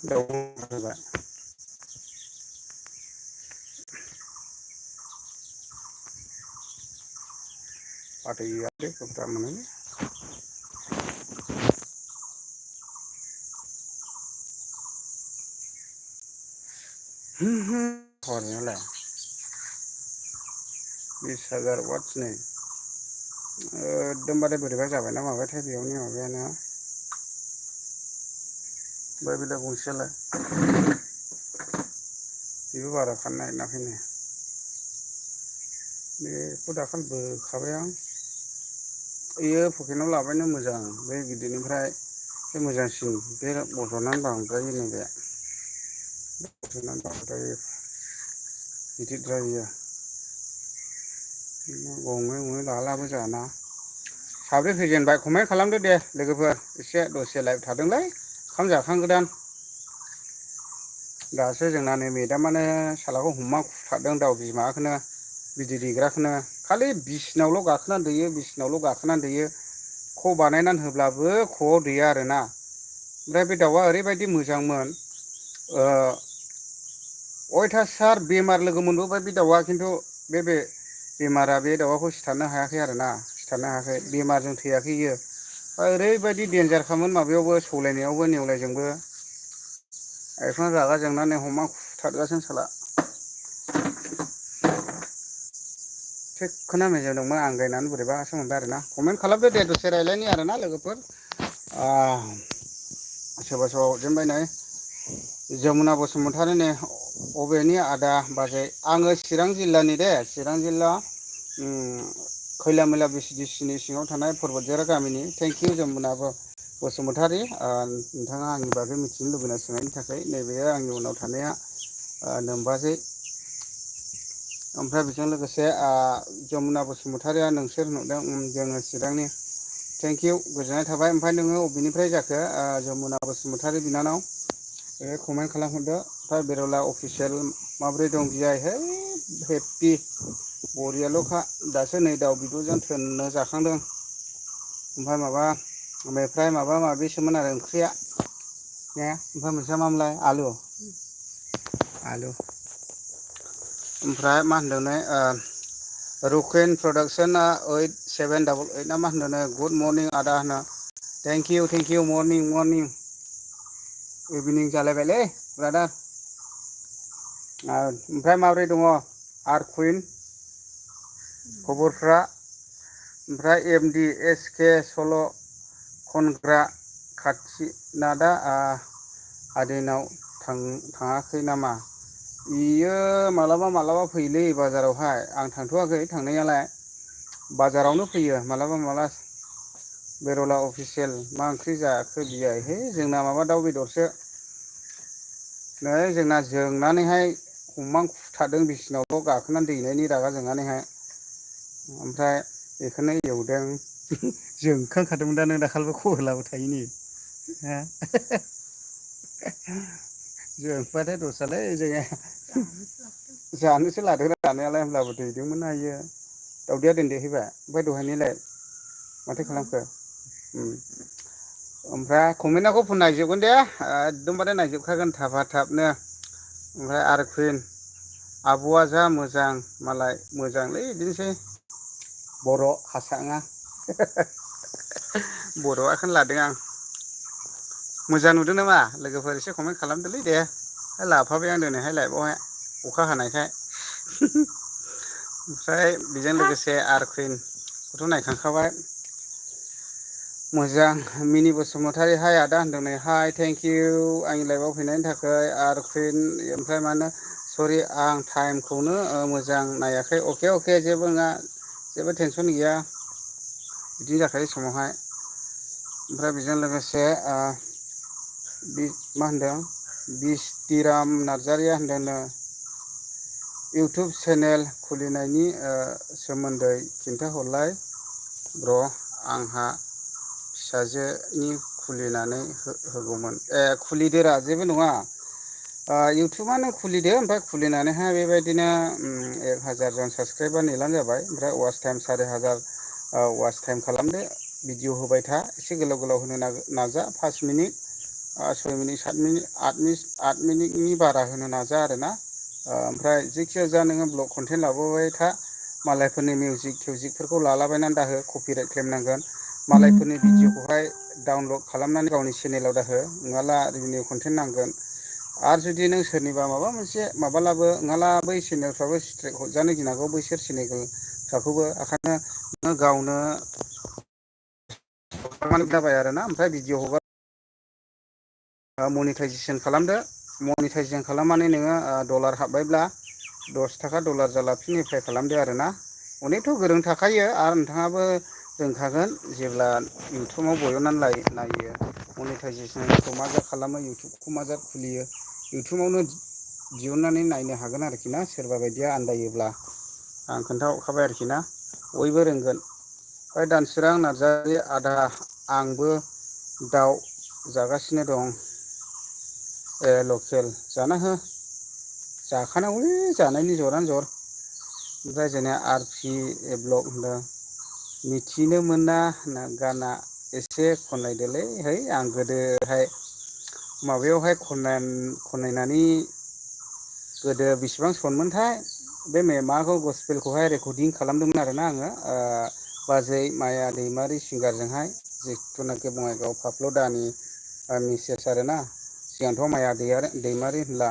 दाउ होबाय फाथै गैयालै गोब्राब मोनोलै हरनायालाय 20,000 वाटसनि एकदमबारे बोरैबा जाबायना माबाथाय बेयावनि माबायानो ओमफ्राय बेलाय गंसेयालाय बेबो बारा खानो नागिराखैनो बेखौ दाखालि बोखाबाय आं बेयो पकेटाव लाबायनो मोजां बे गिदिरनिफ्राय बे मोजांसिन बे बज'नानै बांद्रायो नैबे बज'नानै बांद्रायो गिदिरद्रायो गंनै गंनै लालाबो जायाना साब्रै फैजेनबाय कमेन्ट खालामदो दे लोगोफोर एसे दसे लाइभ थादोंलै ओंखाम जाखांगोदान दासो जोंना नै मेदामानो सालाखौ हमा खुरथारदों दाउ बिमाखौनो बिदै दैग्राखौनो खालि बिसिनावल' गाखोनानै दैयो बिसिनावल' गाखोनानै दैयो ख' बानायनानै होब्लाबो ख'आव दैया आरोना ओमफ्राय बे दाउआ ओरैबायदि मोजांमोन अयथासार बेमार लोगो मोनबोबाय बे दाउआ खिन्थु बे बेमारा बे दाउआखौ सिथारनो हायाखै आरोना सिथारनो हायाखै बेमारजों थैयाखै इयो ओरैबायदि देन्जारखामोन माबायावबो सौलायनायावबो नेवलायजोंबो एखदम रागा जोंनानै हमा खुथारगासिनो साला थिगखोना मेजेमदोंमोन आंगायनानै बोरैबासो मोनबाय आरोना कमेन्ट खालामदो दे दसे रायलायनि आरोना लोगोफोर सोरबा सोरबा हरजेनबाय नै जमुना बसुमतारिनो अबेनि आदा बाजै आङो चिरां जिल्लानि दे चिरां जिल्ला खैला मैला बि टि सि नि सिङाव थानाय परबतझार गामिनि थेंकिउ जमुना बसुमतारी नोंथाङा आंनि बागै मिथिनो लुबैना सोंनायनि थाखाय नैबे आंनि उनाव थानाया नोमबाजै ओमफ्राय बेजों लोगोसे जमुना बसुमतारिया नोंसोर नुदों जोङो चिरांनि थेंकिउ गोजोननाय थाबाय ओमफ्राय नोङो अबेनिफ्राय जाखो जमुना बसुमतारी बिनानाव बे कमेन्ट खालामहरदो ओमफ्राय बेरला अफिसियेल माबोरै दं बियाय है हेपि बरियाल'खा दासो नै दाउ बिबुजों थोननो जाखांदों ओमफ्राय ओमफ्राय माबा माबिसोमोन आरो ओंख्रिया ने ओमफ्राय मोनसेया मामोनलाय आलु ओमफ्राय मा होनदों रुकेन प्रडाक्सना 8788 ना मा होनदों गुड मरनिं आदा होनो थेंकिउ मरनिं इभिनिं जालायबायलै ब्रादार ओमफ्राय माबोरै दङ आर कुइन खबरफ्रा ओमफ्राय एमडि एसके सल' खनग्रा खाथि नादा आदैनाव थाङाखै नामा बियो मालाबा फैयोलै बाजारावहाय आं थांथ'वाखै थांनायालाय बाजारावनो फैयो मालाबा बेरला अफिसियेल मा ओंख्रि जाखो बियाय है जोंना माबा दाउ बेदरसो नै जोंना जोंनानैहाय हमां खुरथारदों बिसिनावल' गाखोनानै दैनायनि रागा जोंनानैहाय ओमफ्राय बेखौनो एवदों जोंखांखादोंमोन दा नों दाखालिबो खबर लाबाय थायोनो जोंबाथाय दसालै जोङो जानोसो लादों लानायालाय होमब्लाबो दैदोंमोन इयो दावदैया दोनदेहैबाय ओमफ्राय दहायनिलाय माथो खालामखो ओमफ्राय कमेन्टआखौ नायजोबगोन दे एकदमबारे नायजोबखागोन थाफा थाबनो ओमफ्राय आरो कुइन आब'आ जा मोजां मालाय मोजांलै बिदिनोसै बर' हारसाङा बर'आखौनो लादों आं मोजां नुदों नामा लोगोफोर एसे कमेन्ट खालामदोलै दे लाफाबाय आं दिनैहाय लाइभआवहाय अखा हानायखाय ओमफ्राय बेजों लोगोसे आर कुइनखौथ' नायखांखाबाय मोजां मिनि बसुमतारी हाय आदा होनदों नै हाय थेंकिउ आंनि लाइफआव फैनायनि थाखाय आरो कुइन ओमफ्राय मा होनो सरि आं टाइमखौनो मोजां नायाखै अके जेबो नङा जेबो टेनसन गैया बिदिनो जाखायो समावहाय ओमफ्राय बेजों लोगोसे मा होनदों बिस्थिराम नार्जारिया होनदोंनो इउटुब चेनेल खुलिनायनि सोमोन्दै खिन्थाहरलाय ब्र आंहा फिसाजोनि खुलिनानै होगौमोन खुलिदोरा जेबो नङा इउटुबानो खुलिदो ओमफ्राय खुलिनानैहाय बेबायदिनो 1000 जन साबसक्राइबार नेलानो जाबाय ओमफ्राय वाच टाइम 4500 वाच टाइम खालामदो भिडिअ होबाय था एसे गोलाव होनो नाजा 5 मिनिट 6 मिनिट 7 मिनिट 8 मिनिटनि बारा होनो नाजा आरोना ओमफ्राय जेखिया जा नोङो ब्लग कन्टेन्ट लाबोबाय था मालायफोरनि मिउजिक थिउजिकफोरखौ लालाबायनानै दाहो कपिराइट क्लेम नांगोन मालायफोरनि भिडिअखौहाय डाउनलड खालामनानै गावनि चेनेलाव दाहो नङाला रिभिनिउ कन्टेन्ट नांगोन आरो जुदि नों सोरनिबा माबा मोनसे माबालाबो नङाला बै चेनेलफ्राबो स्ट्राइक हरजानो गिनांगौ बैसोर चेनेलफ्राखौबो ओंखायनो गावनो जाबाय आरोना ओमफ्राय भिडिअ हगार मनिटाइजेसन खालामदो मनिटाइजेसन खालामनानै नोङो डलार हाबबायब्ला 10 थाखा डलार जाब्ला फिन एप्लाइ खालामदो आरोना अनेकथ' गोरों थाखायो आरो नोंथाङाबो रोंखागोन जेब्ला इउटुबाव बयननानै नायो मनिटाइजेसनखौ मा खालामो इउटुबखौ मा खुलियो इउटुबावनो दिहुननानै नायनो हागोन आरोखि ना सोरबा बायदिया आन्दायोब्ला आं खोन्थाहरखाबाय आरोखि ना बयबो रोंगोन ओमफ्राय दानसोरां नार्जारि आदा आंबो दाउ जागासिनो दं ए लकेल जाना हो जाखानांगौलै जानायनि जरानो जर ओमफ्राय जोंना आर पि ब्लग होनदों मिथिनो मोना गाना एसे खननायदोलै है आं गोदोहाय माबायावहाय खननायनानै गोदो बेसिबां सनमोनथाय बे माखौ गसपेलखौहाय रेकर्डिं खालामदोंमोन आरोना आङो बाजै माया दैमारि सिंगारजोंहाय जिथुनाखि बङाइगाव पाफ्ल'दानि मिसेस आरोना सिगांथ' माइया दैमारि होनब्ला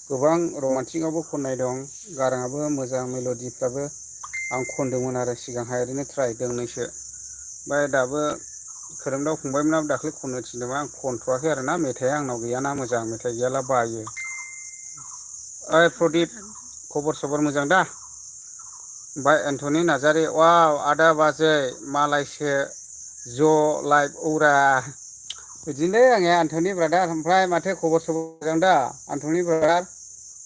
गोबां रमान्टिकआवबो खननाय दं गाराङाबो मोजां मेल'डिफ्राबो आं खनदोंमोन आरो सिगांहाय ओरैनो ट्राइ दोंनैसो ओमफ्राय दाबो खोरोमदाव फंबायमोनाबो दाख्लै खननो थिनदोंमोन आं खनथ'वाखै आरोना मेथाइआ आंनाव गैयाना मोजां मेथाइ गैयाला बायो ओइ प्रदिप खबर सबर मोजां दा ओमफ्राय एन्थनि नार्जारि वाव आदा बाजै मालायसो ज' लाइफ औरा बिदिनोलै आंनिया आन्थनि ब्रादार ओमफ्राय माथो खबर सबर मोजां दा आन्थनि ब्रादार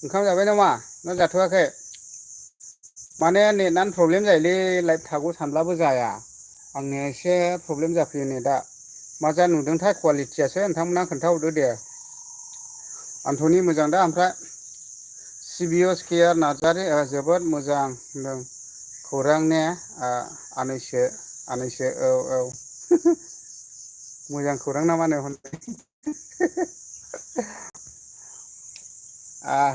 ओंखाम जाबाय नामा ना जाथ'वाखै माने नेटआनो प्रब्लेम जायोलै लाइट थागौ सानब्लाबो जाया आंनिया एसे प्रब्लेम जाफैयो नेटआ मा जा नुदोंथाय कुवालिटियासो नोंथांमोनहा खोन्थाहरदो दे आन्थनि मोजां दा ओमफ्राय सिबिएस केयार नार्जारि जोबोद मोजां होनदों खौरां ने आनैसो औ औ मोजां खौरां ना मा होनो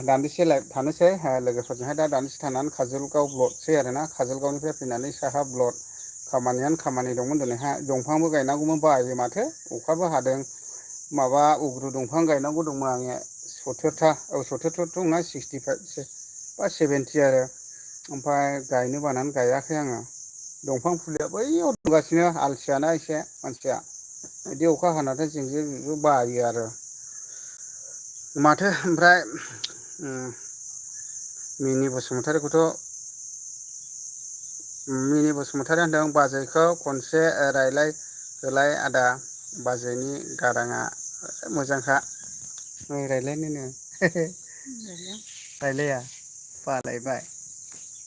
दान्दिसे लाइभ थानोसै लोगोफोरजोंहाय दा दान्दिसे थानानै काजलगाव ब्लडसै आरोना काजलगावनिफ्राय फैनानै साहा ब्लड खामानियानो खामानि दंमोन दिनैहाय दंफांबो गायनांगौमोन बायो माथो अखाबो हादों माबा उग्रु दंफां गायनांगौ दंमोन आंनिया 70था औ 70थ' नङा 65सो बा 70 आरो ओमफ्राय गायनो बानानै गायाखै आङो दंफां फुलिया बैयाव दंगासिनो आलसियाना एसे मानसिया बिदि अखा हानाथाय जोंजो बायो आरो माथो ओमफ्राय मिनि बसुमतारिखौथ' मिनि बसुमतारी होनदों बाजैखौ खनसे रायलाय होलाय आदा बाजैनि गाराङा मोजांखा रायलायनोनो रायलाया बालायबाय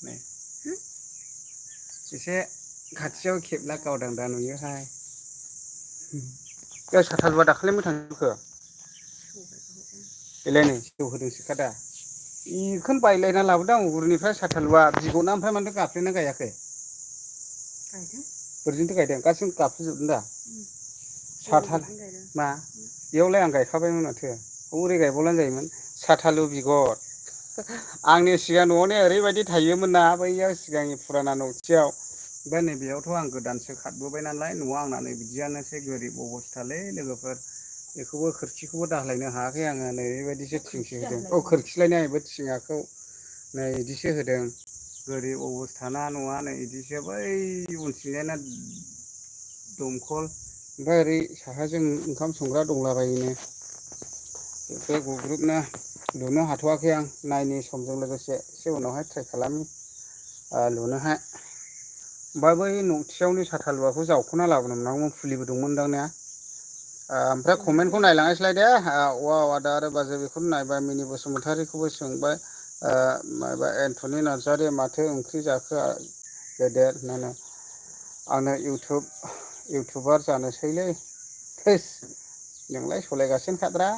नै एसे खाथियाव खेब्ला गावदांदां नुयोहाय बे साथालुआ दाखालि मोथां जोबखो बेलाय नै जौ होदोंसोखा दा बेखौनो बायलायना लाबोदों आं उगुरिनिफ्राय साथालुआ बिगना ओमफ्राय मानोथो गाफ्लेना गायाखै बोरैजोंथो गायदों गासिबो गाबफ्लेजोबदों दा साथाल मा बेयावलाय आं गायखाबायमोन माथो हरै गायबावलानो जायोमोन साथालु बिगद आंनि सिगां न'आवनो ओरैबायदि थायोमोन ना बैयाव सिगांनि फुराना न'थियाव ओमफ्राय नैबेयावथ' आं गोदानसो खारबोबाय नालाय न'आ आंना नै बिदियानोसै गोरिब अबस्थालै लोगोफोर बेखौबो खोरखिखौबो दालायनो हायाखै आङो नै बेबायदिसो थिंसो होदों औ खोरखिलायनायबो थिङाखौ नै बिदिसो होदों गोरिब अबस्थाना न'आ नै बिदिसो बै उनथिंजायना दमखल ओमफ्राय ओरै साहाजों ओंखाम संग्रा दंलाबायोनो बे गुग्रुबनो लुनो हाथ'वाखै आं नायनि समजों लोगोसे एसे उनावहाय ट्राइ खालामि लुनोहाय ओमफ्राय बै न'थियावनो साथालुवाखौ जावख'ना लाबोनो मोननांगौमोन फुलिबो दंमोनदां ने ओमफ्राय कमेन्टखौ नायलाङासैलाय दे वाव आदा आरो बाजै बेखौनो नायबाय मिनि बसुमतारिखौबो सोंबाय माबा एन्थनि नार्जारि माथो ओंख्रि जाखो गेदेर होननानै आंनो इउटुबार जानोसैलै थोस नोंलाय सलायगासिनोखाद्रा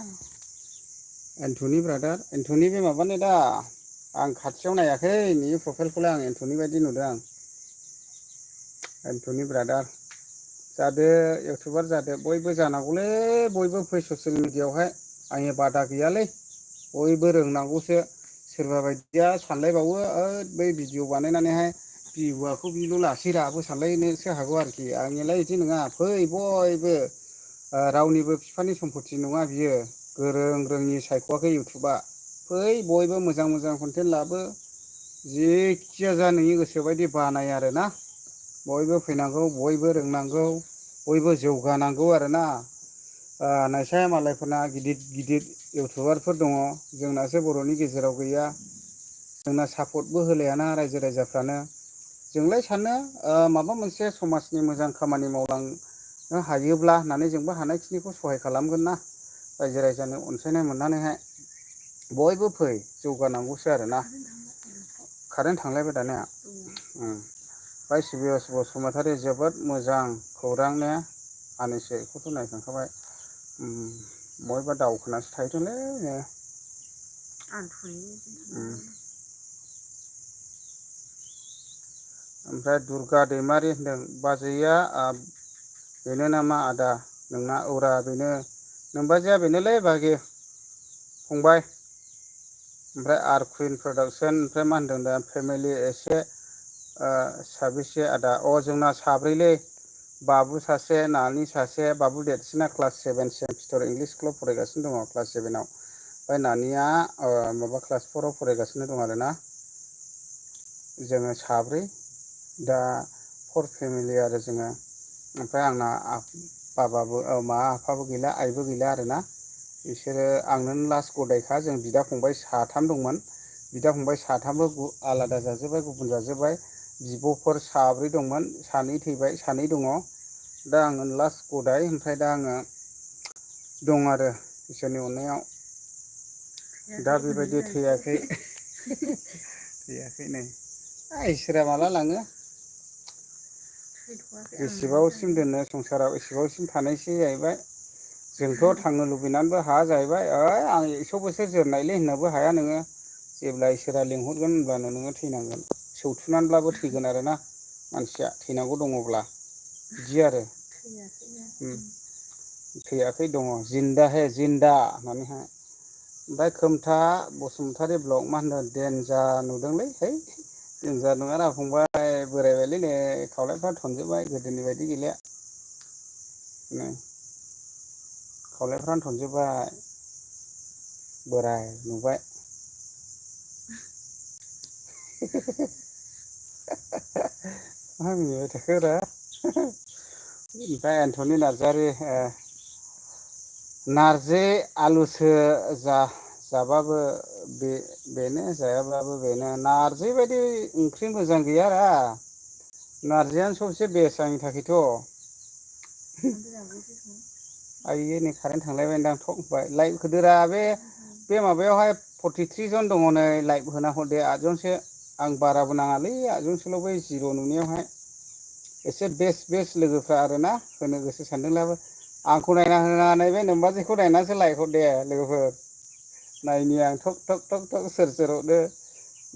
एन्थनि ब्रादार एन्थनि बे माबानि दा आं खाथियाव नायाखै नोंनि प्रफाइलखौलाय आं एन्थनि बायदि नुदों आं एन्थनि ब्रादार जादो इउटुबार जादो बयबो जानांगौलै बयबो फै ससियेल मिडियाआवहाय आंनि बादा गैयालै बयबो रोंनांगौसो सोरबा बायदिया सानलायबावो बै भिडिअ बानायनानैहाय भिउआखौ बिल' लासै राबो सानलायनोसो हागौ आरोखि आंनियालाय बिदि नङा फै बयबो रावनिबो बिफानि सम्पति नङा बियो गोरों रोङि सायख'वाखै इउटुबा फै बयबो मोजां मोजां कन्टेन्ट लाबो जेखिया जा नोंनि गोसोबायदि बानाय आरोना बयबो फैनांगौ बयबो रोंनांगौ बयबो जौगानांगौ आरोना नायसाय मालायफोरना गिदिर गिदिर इउटुबारफोर दङ जोंनासो बर'नि गेजेराव गैया जोंना सापर्टबो होलायाना रायजो राजाफ्रानो जोंलाय सानो माबा मोनसे समाजनि मोजां खामानि मावलांनो हायोब्ला होननानै जोंबो हानायखिनिखौ सहाय खालामगोन ना रायजो राजानि अनसायनाय मोननानैहाय बयबो फै जौगानांगौसो आरोना कारेन्ट थांलायबाय दानिया ओमफ्राय सिबियस बसुमतारी जोबोद मोजां खौरां ने आनैसो बेखौथ' नायखांखाबाय बयबो दावखोनासो थाहैदोंलै नो ओमफ्राय दुर्गा दैमारि होनदों बाजैया बेनो नामा आदा नोंना औरा बेनो नोमबाजैया बेनोलै बाहागि फंबाय ओमफ्राय आर कुइन प्रडाक्सन ओमफ्राय मा होनदों दा फेमिलि एसे साबेसे आदा जोंना साब्रैलै बाबु सासे नानि सासे बाबु देरसिना क्लास 7 सेन्ट पिटर इंलिस स्कुलाव फरायगासिनो दङ क्लास 7आव ओमफ्राय नानिया माबा क्लास 4आव फरायगासिनो दं आरोना जोङो साब्रै दा 4 फेमिलि आरो जोङो ओमफ्राय आंना बाबाबो आफाबो गैला आइबो गैला आरोना बिसोरो आंनो लास्ट गदायखा जों बिदा फंबाय साथाम दंमोन बिदा फंबाय साथामबो आलादा जाजोब्बाय गुबुन जाजोब्बाय बिब'फोर साब्रै दंमोन सानै थैबाय सानै दङ दा आङो लास्ट गदाय ओमफ्राय दा आङो दं आरो इसोरनि अननायाव दा बेबायदि थैयाखै थैयाखै नै इसोरा माला लाङो एसेबावसिम दोनो संसाराव एसेबावसिम थानायसै जाहैबाय जोंथ' थांनो लुबैनानैबो हाया जाहैबाय आं 100 बोसोर जोरनायलै होननोबो हाया नोङो जेब्ला इसोरा लिंहरगोन होनब्लानो नोङो थैनांगोन सौथुनानैब्लाबो थैगोन आरोना मानसिया थैनांगौ दङब्ला बिदि आरो थैयाखै दङ जिन्दा हे जिन्दा होननानैहाय ओमफ्राय खोमथा बसुमतारी ब्लग मा होनदों देनजार नुदोंलै है देनजार नङारा फंबाय बोरायबायलै नै खावलायफ्रा थनजोब्बाय गोदोनि बायदि गैलिया नै खावलायफ्रानो थनजोब्बाय बोराय नुबाय मा मिनिबाय थाखोरा ओमफ्राय एन्थनि नार्जारि नारजि आलुसो जाबाबो बेनो जायाब्लाबो बेनो नारजि बायदि ओंख्रि मोजां गैयारा नारजियानो सबसे बेस्ट आंनि थाखायथ' आइयै नै कारेन्ट थांलायबायदां थक होबाय लाइट होदोरा बे माबायावहाय 43 जन दङ नै लाइट होना हरदो 8 जनसो आं बाराबो नाङालै 8 जनसोल' बै जिर' नुनायावहाय एसे बेस्ट लोगोफ्रा आरोना होनो गोसो सानदोंब्लाबो आंखौ नायना होनानै बे नोमबाजैखौ नायनानैसो लाइक हर दे लोगोफोर नायनि आं थक थक थक थक सोर हरदो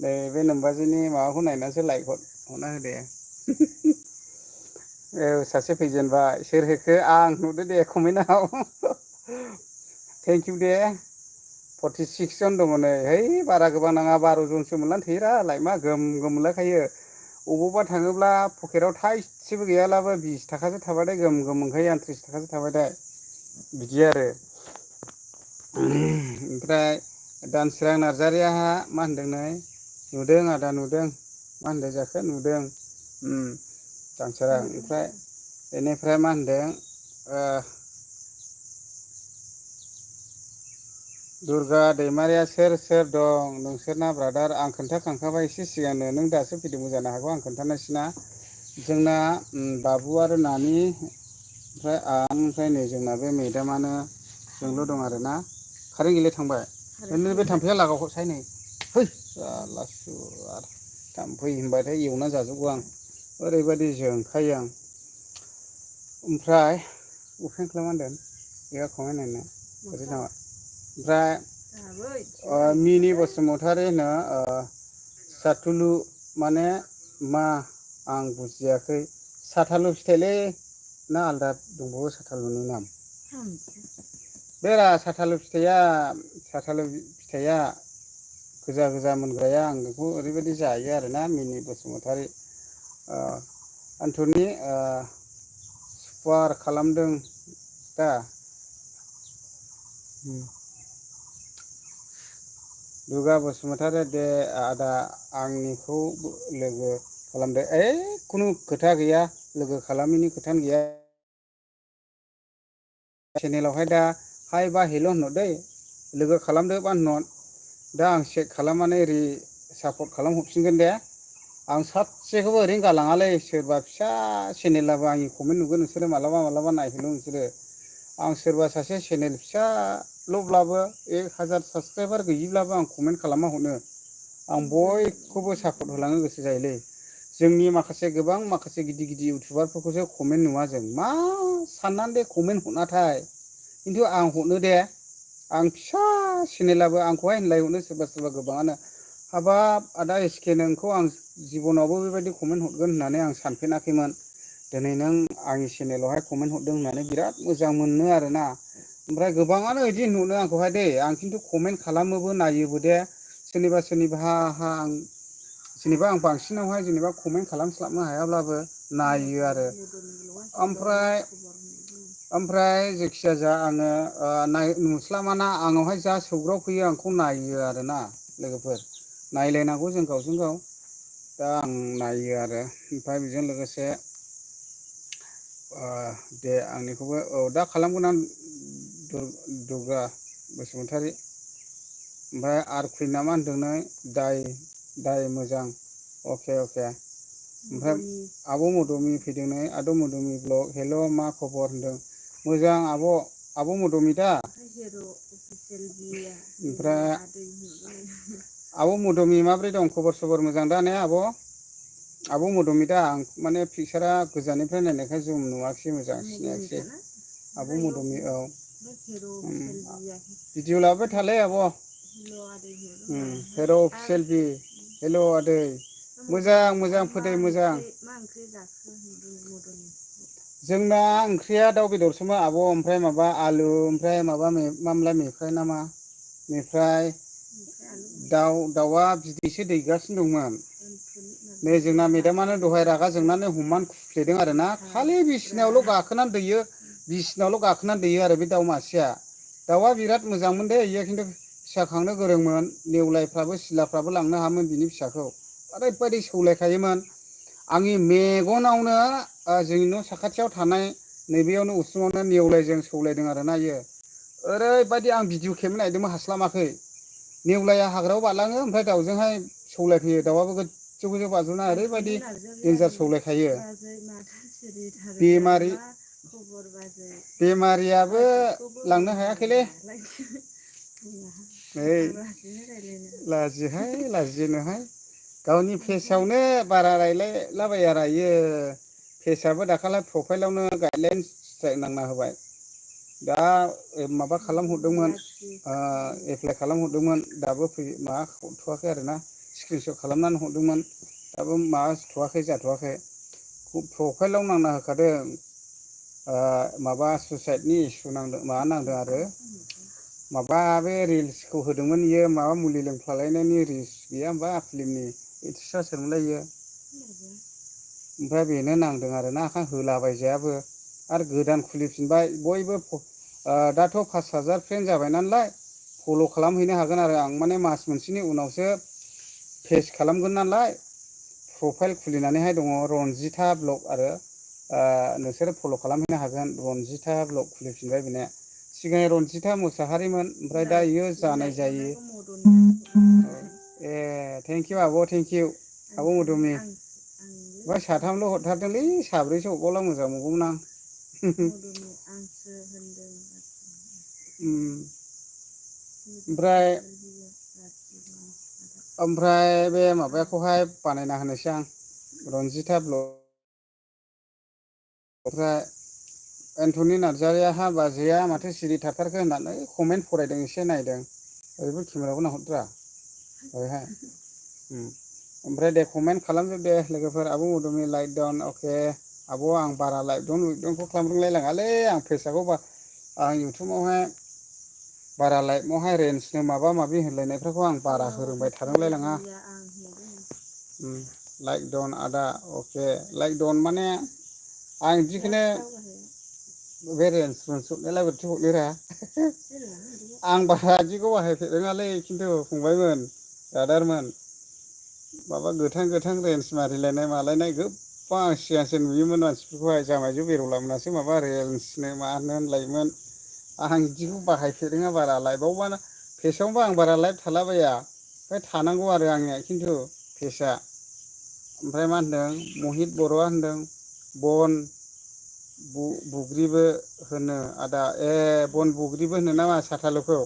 नै बे नोमबाजैनि माबाखौ नायनानैसो लाइक हरना होदे औ सासे फैजेनबाय सोर होखो आं नुदो दे कमेन्टआव थेंकिउ दे 46 जन दङ नै है बारा गोबां नाङा 12 जनसो मोननानै थोयोरा लाइटमा गोम गोम मोनलायखायो अबावबा थाङोब्ला पकेटाव थाइसेबो गैयाब्लाबो 20 थाखासो थाबाथाय गोम गोम मोनखायो आं 30 थाखासो थाबाथाय बिदि आरो ओमफ्राय दानसोरां नार्जारिया मा होनदों नै नुदों आदा नुदों मा होनदों जाखो नुदों दानसोरां ओमफ्राय बेनिफ्राय मा होनदों दुर्गा दैमारिया सोर सोर दं नोंसोरना ब्रादार आं खोन्थाखांखाबाय एसे सिगांनो नों दासो फैदोंबो जानो हागौ आं खोन्थानायसैना जोंना बाबु आरो नानि ओमफ्राय आं ओमफ्राय नै जोंना बे मेदामानो जोंल' दं आरोना कारेन्ट गैलाय थांबाय ओरैनो बे थाम्फैया लागावखोसै नै है जारलासुवार थाम्फै होनबाथाय एवना जाजोबगौ आं ओरैबायदि जोंखायो आं ओमफ्राय अपेन खालामना दोन बेयाव कमेन्ट नायनो ओरै नामा ओमफ्राय मिनि बसुमतारी होनो साथुलु माने मा आं बुजियाखै साथालु फिथाइलै ना आलदा दंबावो साथालुनि नाम बे साथालु फिथाइया गोजा गोजा मोनग्राया आं बेखौ ओरैबायदि जायो आरोना मिनि बसुमतारी आन्थनि सुपार खालामदों दा दुगा बसुमतारी दे आदा आंनिखौ लोगो खालामदो खुनु खोथा गैया लोगो खालामैनि खोथानो गैया चेनेलावहाय दा हाय बा हेल' होनहर दै लोगो खालामदो बा होनहर दा आं चेक खालामनानै ओरै सापर्ट खालामहरफिनगोन दे आं सासेखौबो ओरैनो गालाङालै सोरबा फिसा चेनेलाबो आंनि कमेन्ट नुगोन नोंसोरो मालाबा मालाबा नायहरदो नोंसोरो आं सोरबा सासे चेनेल फिसाल'ब्लाबो 1000 साबसक्राइबार गैयिब्लाबो आं कमेन्ट खालामना हरनो आं बयखौबो सापर्ट होलांनो गोसो जायोलै जोंनि माखासे गोबां माखासे गिदिर गिदिर इउटुबारफोरखौसो कमेन्ट नुवा जों मा साननानै दे कमेन्ट हरनाथाय खिन्थु आं हरनो दे आं फिसा चेनेलाबो आंखौहाय होनलायहरनो सोरबा सोरबा गोबाङानो हाबाब आदा एसके नोंखौ आं जिबनावबो बेबायदि कमेन्ट हरगोन होननानै आं सानफेराखैमोन दिनै नों आंनि चेनेलावहाय कमेन्ट हरदों होननानै बिराद मोजां मोनो आरोना ओमफ्राय गोबाङानो बिदि नुनो आंखौहाय दे आं खिन्थु कमेन्ट खालामोबो नायोबो दे सोरनिबा सोरनिबा आं जेनेबा आं बांसिनावहाय जेनेबा कमेन्ट खालामस्लाबनो हायाब्लाबो नायो आरो ओमफ्राय जेखिजाया आङो नुस्लाबाना आंनावहाय जा सौग्राव फैयो आंखौ नायो आरोना लोगोफोर नायलायनांगौ जों गावजों गाव दा आं नायो आरो ओमफ्राय बेजों लोगोसे दे आंनिखौबो दा खालामगोन आं दुगा बसुमतारी ओमफ्राय आर कुइन ना मा होनदों नों दाय मोजां अके ओमफ्राय आब' मदमि फैदों नै आब' मदमि ब्लग हेल' मा खबर होनदों मोजां आब' मदमि दा ओमफ्राय आब' मदमि माब्रै दं खबर सबर मोजां दा ने आब' मदमि दा आं माने पिकसारा गोजाननिफ्राय नायनायखाय जुम नुवाखिसै मोजां सिनायाखिसै आब' मदमि भिडिअ लाबाय थालै आब' हेर' अफिसियेल भि हेल' आदै मोजां फोथाय मोजां जोंना ओंख्रिया दाउ बेदरसोमोन आब' ओमफ्राय माबा आलु ओमफ्राय माबा मामोनलाय मेफ्राय नामा बेनिफ्राय दाउआ बिदैसो दैगासिनो दंमोन नै जोंना मेदामानो दहाय रागा जोंनानै हमनानै खुफ्लेदों आरोना खालि बिसिनायावल' गाखोनानै दैयो आरो बे दाउ मासेया दाउआ बिराद मोजांमोन दे इयो खिन्थु फिसा खांनो गोरोंमोन नेवलायफ्राबो सिलाफ्राबो लांनो हायामोन बिनि फिसाखौ ओरैबायदि सौलायखायोमोन आंनि मेगनावनो जोंनि न' साखाथियाव थानाय नैबेयावनो उसुङावनो नेवलायजों सौलायदों आरोना इयो ओरैबायदि आं भिडिअ खेबनो नागिरदोंमोन हास्लाबाखै नेवलाया हाग्रायाव बारलाङो ओमफ्राय दाउजोंहाय सौलायफैयो दाउआबो गोजौ गोजौ बाज्रुमना ओरैबायदि देन्जार सौलायखायो बेमारियाबो लांनो हायाखैलै लाजियोनोहाय गावनि फेसआवनो बारा रायलायलाबाया रा इयो फेसआबो दाखालै प्रफाइलावनो गाइडलाइन्स स्ट्राइक नांना होबाय दा माबा खालामहरदोंमोन एप्लाइ खालामहरदोंमोन दाबो माबा हरथ'वाखै आरोना स्क्रिनसट खालामनानै हरदोंमोन दाबो माबाथ'वाखै जाथ'वाखै प्रफाइलाव नांना होखादों माबा सुइसाइडनि इसु नांदों आरो माबा बे रिल्सखौ होदोंमोन इयो माबा मुलि लोंफ्लालायनायनि रिल्स गैया होमबा फिल्मनि एक्ट्रिसआ सोरमोनलाय इयो ओमफ्राय बेनो नांदों आरोना ओंखायनो होलाबायजायाबो आरो गोदान खुलिफिनबाय बयबो दाथ' 5000 फ्रेन्ड जाबाय नालाय फल' खालामहैनो हागोन आरो आं माने मास मोनसेनि उनावसो पेज खालामगोन नालाय प्रफाइल खुलिनानैहाय दङ रनजिता ब्लग आरो नोंसोरो फल' खालामहैनो हागोन रनजिता ब्लग खुलिफिनबाय बेना सिगां रनजिता मोसाहारिमोन ओमफ्राय दा इयो जानाय जायो ए थेंकिउ आब' थेंकिउ आब' मदुमि ओमफ्राय साथामल' हरथारदोंलै साब्रैसो हरबावला मोजां मोनगौमोन आं ओमफ्राय बे माबाखौहाय बानायना होनोसै आं रनजिता ब्लग ओमफ्राय एन्थनि नार्जारिया बाजैया माथो सिरि थाथारखो होननानै कमेन्ट फरायदों एसे नायदों ओरैबो केमेराखौ नाहरद्रा ओरैहाय ओमफ्राय दे कमेन्ट खालामजोब दे लोगोफोर आब' मदुमि लाइक दन अके आब' आं बारा लाइक डनखौ खालामब्रोलायलाङालै आं फैसाखौ आं इउटुबावहाय बारा लाइफआवहाय रेन्जनो माबा माबि होनलायनायफोरखौ आं बारा होरोंबाय थारोंलायलाङा। लाइक दन आदा अके लाइक दन माने आं बिदिखौनो बे रेन्ज हरनायालाय बोरैथो हरनोरा आं बारा बिदिखौ बाहायफेररोङालै खिन्थु फंबायमोन ब्रादारमोन माबा गोथां गोथां रेन्ज मारिलायनाय मालायनाय गोबां सिगांसो नुयोमोन मानसिफोरखौहाय जामायजो बेर'ला मोनासो माबा रेन्जनो मा होनो होनलायोमोन आं बिदिखौ बाहायफेररोङा बारा लाइफआवबा फेसआवबा आं बारा लाइफ थालाबाया ओमफ्राय थानांगौ आरो आंनिया खिन्थु फेसआ ओमफ्राय मा होनदों महित बर'आ होनदों बन बुग्रिबो होनो आदा ए बन बुग्रिबो होनो नामा साथालुखौ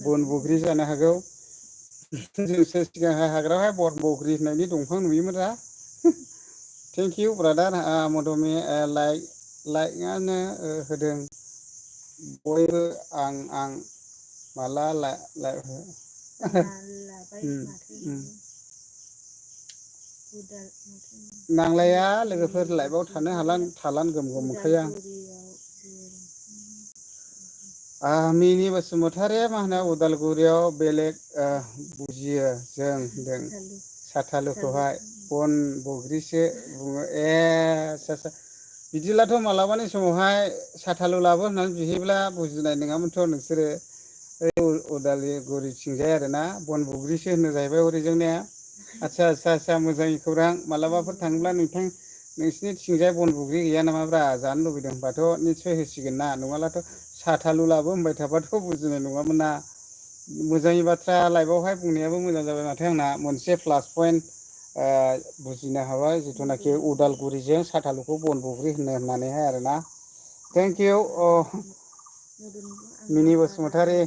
बन बग्रि जानो हागौ जोंसो सिगांहाय हाग्रायावहाय बन बग्रि होननायनि दंफां नुयोमोन रा थेंकिउ ब्रादार मद'मि लाइकआनो होदों बयबो आं माला लाइक हो नांलाया लोगोफोर लाइफआव थानो थालान गोम गोम मोनखायो आं मिनि बसुमतारिया मा होनो उदालगुरियाव बेलेग बुजियो जों होनदों साथालुखौहाय बन बग्रिसो बुङो ए आसा बिदिब्लाथ' मालाबानि समावहाय साथालु लाबो होननानै बिहैब्ला बुजिनाय नङामोनथ' नोंसोरो उदालगुरिथिंजाय आरोना बन बग्रिसो होनो जाहैबाय हरैजों ने आदसा मोजां खौरां मालाबाफोर थाङोब्ला नोंसिनि थिंजाय बन बग्रि गैया नामाब्रा जानो लुबैदों होनबाथ' निस्सय होसिगोन ना नङाब्लाथ' साथालु लाबो होनबाय थाबाथ' बुजिनाय नङामोन ना मोजांनि बाथ्रा लाइफआवहाय बुंनायाबो मोजां जाबाय माथो आंना मोनसे प्लास पइन्ट बुजिनो हाबाय जिथुनाखि उदालगुरिजों साथालुखौ बन बग्रि होननानैहाय आरोना थेंकिउ मिनि बसुमतारी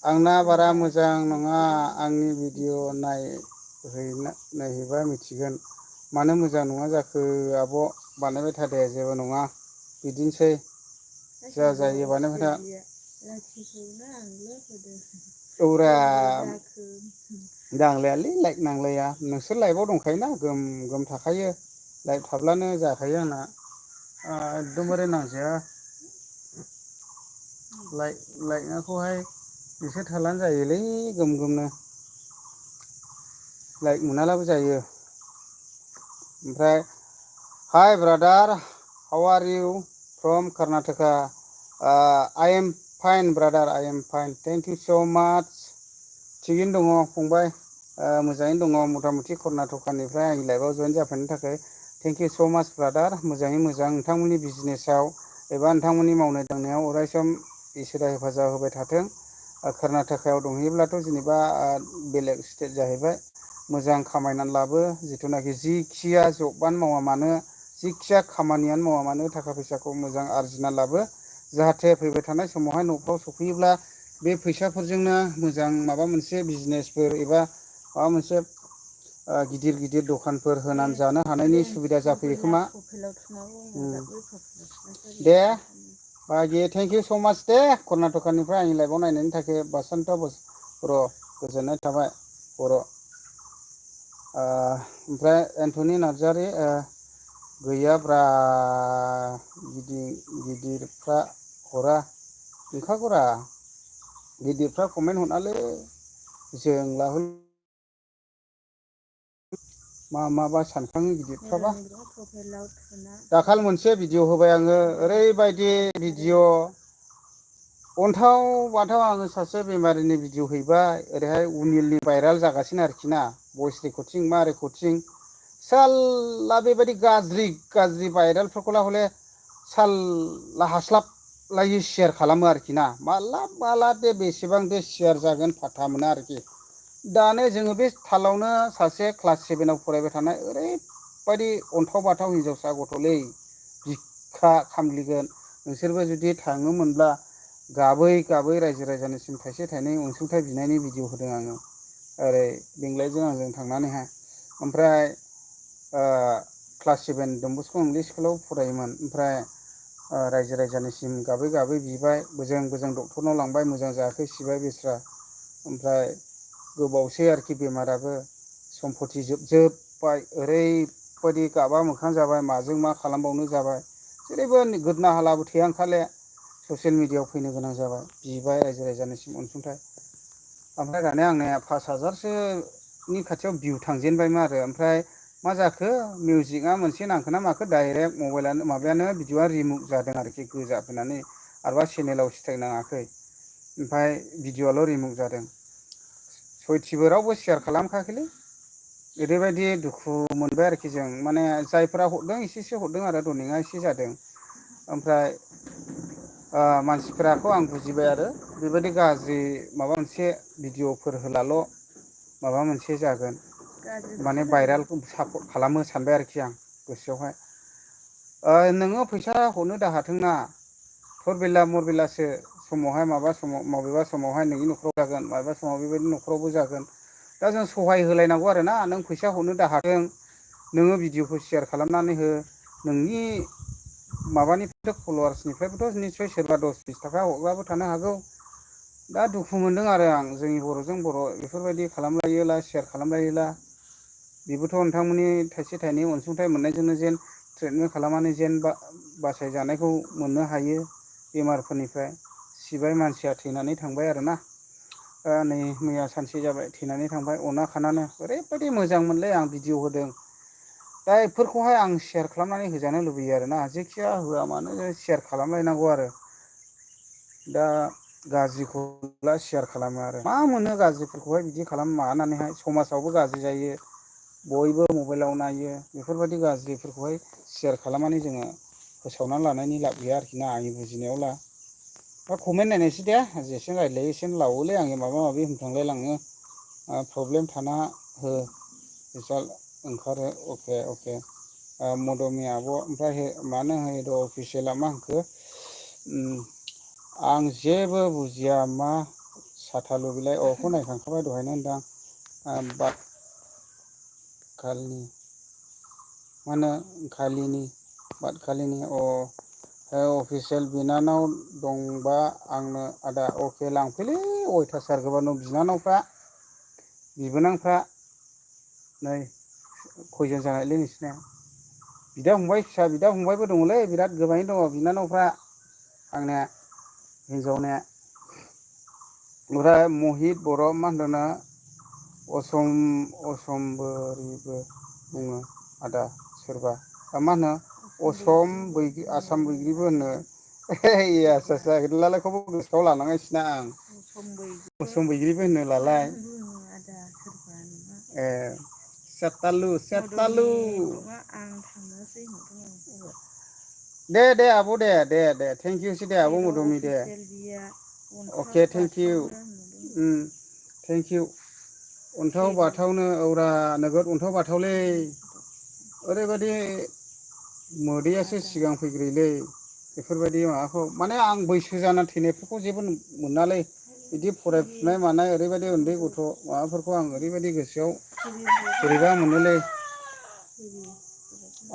आंना बारा मोजां नङा आंनि भिडिअ' नायहैबा मिथिगोन मानो मोजां नङा जाखो आब' बानायबाय था दे जेबो नङा बिदिनोसै जा जायो बानायबाय था औरा नांलायालै लाइक नांलाया नोंसोर लाइफआव दंखायोना गोम गोम थाखायो लाइफ थाब्लानो जाखायो आंना एकदमबारे नांजाया लाइकआखौहाय नोंसोर थालानो जायोलै गोम गोमनो लाइक मोनालाबो जायो ओमफ्राय hi brother how are you from Karnataka I am fine brother I am fine thank you so' much थिगैनो दङ फंबाय मोजाङैनो दङ मथा मथि कर्नाटकानिफ्राय आंनि लाइफआव जयेन जाफैनो थाखाय थेंक इउ स' माच ब्रादार मोजाङै मोजां नोंथांमोननि बिजनेसाव एबा नोंथांमोननि मावनाय दांनायाव अरायसम इसोरा हेफाजाब होबाय थाथों कर्नाटकायाव दंहैयोब्लाथ' जेनेबा बेलेग स्टेट जाहैबाय मोजां खामायनानै लाबो जिथुनाखि जिखिया जबानो मावा मानो जिखिया खामानियानो मावा मानो थाखा फैसाखौ मोजां आरजिना लाबो जाहाथे फैबाय थानाय समावहाय न'फ्राव सफैयोब्ला बे फैसाफोरजोंनो मोजां माबा मोनसे बिजनेसफोर एबा माबा मोनसे गिदिर गिदिर दखानफोर होनानै जानो हानायनि सुबिदा जाफैयो खोमा दे बाहागि थेंक इउ स' माच दे कर्नाटकानिफ्राय आंनि लाइफआव नायनायनि थाखाय बासन्त बर' गोजोननाय थाबाय बर' ओमफ्राय एन्थनि नार्जारि गैयाब्रा गिदिरफ्रा हरा नंखागौरा गिदिरफ्रा कमेन्ट हरनालै जों लाहर माबा सानफ्लाङो गिदिरफ्राबा दाखाल मोनसे भिडिअ' होबाय आङो ओरैबायदि भिडिअ' अन्थाव बाथाव आङो सासे बेमारिनि भिडिअ' हैबाय ओरैहाय उनिलनि भाइरेल जागासिनो आरोखि ना भइस रेकर्डिं मा रेकर्डिं सालला बेबायदि गाज्रि गाज्रि भाइरेलफोरखौला हले सालला हास्लाबलायै सेयार खालामो आरोखि ना माला दे बेसेबां दे सेयार जागोन फाथा मोना आरोखि दानो जोङो बे थालावनो सासे क्लास 7आव फरायबाय थानाय ओरैबायदि अन्थाव बाथाव हिनजावसा गथ'लै बिखा खामग्लिगोन नोंसोरबो जुदि थाङोमोनब्ला गाबै गाबै रायजो राजानिसिम थाइसे थाइनै अनसुंथाइ बिनायनि भिडिअ होदों आङो ओरै बेंलायजों आंजों थांनानैहाय ओमफ्राय क्लास 7 डनबस्क' इंलिस स्कुलाव फरायोमोन ओमफ्राय रायजो राजानिसिम गाबै गाबै बिबाय बोजों बोजों डक्टरनाव लांबाय मोजां जायाखै सिबाय बेस्रा ओमफ्राय गोबावसै आरोखि बेमाराबो सम्पति जोबजोब जोब्बाय ओरैबायदि गाबा मोखां जाबाय माजों मा खालामबावनो जाबाय जेरैबो गोदना हालाबो थैया ओंखारले ससियेल मिडियायाव फैनो गोनां जाबाय बिबाय रायजो राजानिसिम अनसुंथाइ ओमफ्राय दानिया आंनिया 5,000सोनि खाथियाव भिउ थांजेनबायमोन आरो ओमफ्राय मा जाखो मिउजिकआ मोनसे नांखोना माखो डाइरेक्ट मबाइलानो माबायानो भिडिअआ रिमुभ जादों आरोखि गोजा फैनानै आरोबा चेनेलाव स्ट्राइक नाङाखै ओमफ्राय भिडिअ'आल' रिमुभ जादों सयथिबो रावबो शेयार खालामखायाखैलै ओरैबायदि दुखु मोनबाय आरोखि जों माने जायफोरा हरदों एसेसो हरदों आरो दनिङा एसे जादों ओमफ्राय मानसिफोराखौ आं बुजिबाय आरो बेबायदि गाज्रि माबा मोनसे भिडिअ'फोर होलाल' माबा मोनसे जागोन माने भाइरेल सापर्ट खालामो सानबाय आरोखि आं गोसोआवहाय नोङो फैसा हरनो दाहाथोंना थरबिला मरबिलासो समावहाय माबा समाव माबेबा समावहाय नोंनि न'खराव जागोन माबेबा समाव बेबायदि न'खरावबो जागोन दा जों सहाय होलायनांगौ आरो ना नों फैसा हरनो दाहाथों नोङो भिडिअ'खौ शेयार खालामनानै हो नोंनि माबानिफ्राय फल'वार्सनिफ्रायबोथ' निस्सय सोरबा 10-20 थाखा हरग्राबो थानो हागौ दा दुखु मोनदों आरो आं जोंनि बर'जों बर' बेफोरबायदि खालामलायोला शेयार खालामलायोला बेबोथ' नोंथांमोननि थाइसे थाइनै अनसुंथाइ मोननायजोंनो जेन ट्रिटमेन्ट खालामनानै जेन बासायजानायखौ मोननो हायो बेमारफोरनिफ्राय सिबाय मानसिया थैनानै थांबाय आरोना नै मैया सानसे जाबाय थैनानै थांबाय अना खानानो ओरैबायदि मोजां मोनलै आं भिडिअ होदों दा बेफोरखौहाय आं शेयार खालामनानै होजानो लुबैयो आरोना जेखिया होआ मानो शेयार खालामलायनांगौ आरो दा गाज्रिखौ शेयार खालामो आरो मा मोनो गाज्रिफोरखौहाय बिदि खालाम माबानानैहाय समाजावबो गाज्रि जायो बयबो मबाइलाव नायो बेफोरबायदि गाज्रिफोरखौहाय शेयार खालामनानै जोङो फोसावनानै लानायनि लाब गैया आरोखि ना आंनि बुजिनायावला दा कमेन्ट नायनोसै दे जेसे रायज्लायो एसेनो लावोलै आंनि माबा माबि होनफ्लांलाय लाङो प्रब्लेम थाना हो रिजाल्ट ओंखारो अके अके मदमि आब' ओमफ्राय मानो होयोथ' अफिसियेला मा होनखो आं जेबो बुजिया मा साथा लुबिलाय अखौ नायखांखाबाय दहायनो होनदां बाद खालनि मा होनो खालिनि अफिसियेल बिनानाव दंबा आंनो आदा अके लांफैलै अयथासार गोबां बिनानावफ्रा बिबोनांफ्रा नै खयजन जानायलै नोंसिना बिदा फंबाय फिसा बिदा फंबायबो दङलै बिराद गोबाङैनो दङ बिनानावफ्रा आंना हिन्जावना ओमफ्राय महित बर' मा होनदोंना असमबोरिबो बुङो आदा सोरबा मा होनो आसाम बैग्रिबो होनो गैलालायखौबो गोसोआव लानांगासिनो आं असम बैग्रिबो होनो लालाय ए सेतालु दे आब' दे थेंक इउसै दे आब' मदमि दे अके थेंक इउ थेंक इउ अन्थाव बाथावनो औरा नोगोद अन्थाव बाथावलै ओरैबायदि मोदैयासो सिगां फैग्रोयोलै बेफोरबायदि माबाखौ माने आं बैसो जाना थैनायफोरखौ जेबो मोनालै बिदि फरायफुनाय मानाय ओरैबायदि उन्दै गथ' माबाफोरखौ आं ओरैबायदि गोसोआव बोरैबा मोनोलै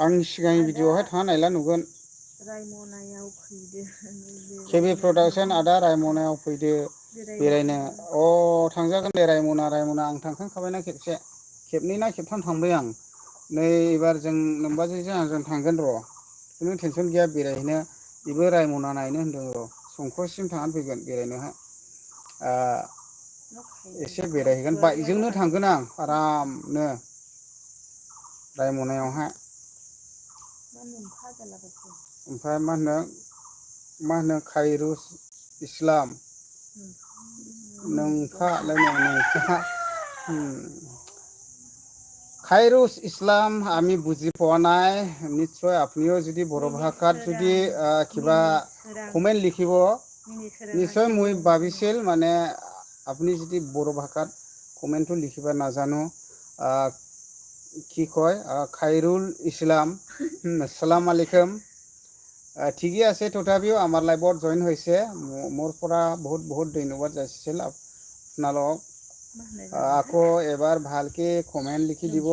आंनि सिगांनि भिडिअ'आवहाय थाङा नायला नुगोन केबि प्रडाक्सन आदा रायमनायाव फैदो बेरायनो थांजागोन दे रायमना आं थांखांखाबायना खेबनै ना खेबथाम थांबाय आं नै एबार जों नोमबाजैजों आंजों थांगोन र' खुनु टेनसन गैया बेरायहैनो बेबो रायमना नायनो होनदों र' संकससिम थांनानै फैगोन बेरायनोहाय एसे बेरायहैगोन बाइकजोंनो थांगोन आं आरामनो रायमनायावहाय ओमफ्राय मा होनो खायरुस इस्लाम খায়রুস ইসলাম আমি বুজি পোৱা নাই নিশ্চয় আপুনিও যদি বড়ো ভাষাত যদি কিবা কমেণ্ট লিখিব নিশ্চয় মই ভাবিছিল মানে আপুনি যদি বড়ো ভাষাত কমেণ্টটো লিখিব নাজানো কি কয় খায়ৰুল ইছলাম আসসালামু আলাইকুম ঠিকই আছে তথাপিও আমাৰ লাইভত জইন হৈছে মোৰ পৰা বহুত ধন্যবাদ যাচিছিল আপোনালোকক আকৌ এবাৰ ভালকে কমেণ্ট লিখি দিব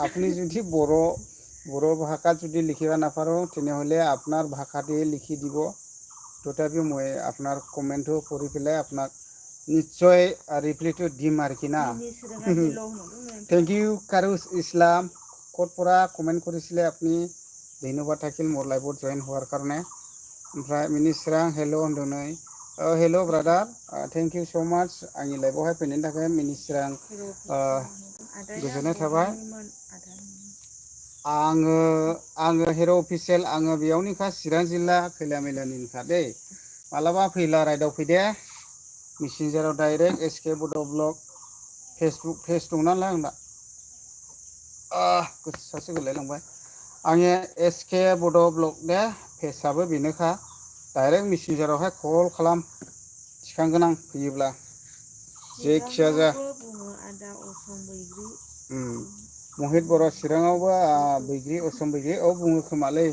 আপুনি যদি বড়ো ভাষাত যদি লিখিব নাপাৰো তেনেহ'লে আপোনাৰ ভাষাতেই লিখি দিব তথাপিও মই আপোনাৰ কমেণ্টটো পঢ়ি পেলাই আপোনাক নিশ্চয় ৰিপ্লাইটো দিম আৰকি না থেংক ইউ কাৰুছ ইছলাম পৰা কমেণ্ট কৰিছিলে আপুনি ধন্যবাদ থাকিল মোৰ লাইভত জইন হোৱাৰ কাৰণে ओमफ्राय मिनिस्रां हेल' होनदों नै हेल' ब्रादार थेंक इउ स' माच आंनि लाइभआवहाय फैनायनि थाखाय मिनिस्रां गोजोननाय थाबाय आङो हिर' अफिसियेल आङो बेयावनिखा चिरां जिल्ला खैला मैलानिखा दै मालाबा फैला रायदाव फैदे मेसेन्जाराव डाइरेक्ट एसके बड' ब्लग फेसबुक पेज दं नालाय आंना गोसोआसो गोलायलांबाय आंनि एसके बड' ब्लग दे पेजआबो बेनोखा डाइरेक्ट मेसेन्जारावहाय कल खालाम थिखांगोन आं फैयोब्ला जेखिया जा महित बर' चिराङावबो बैग्रि असम बैग्रि औ बुङो खोमालै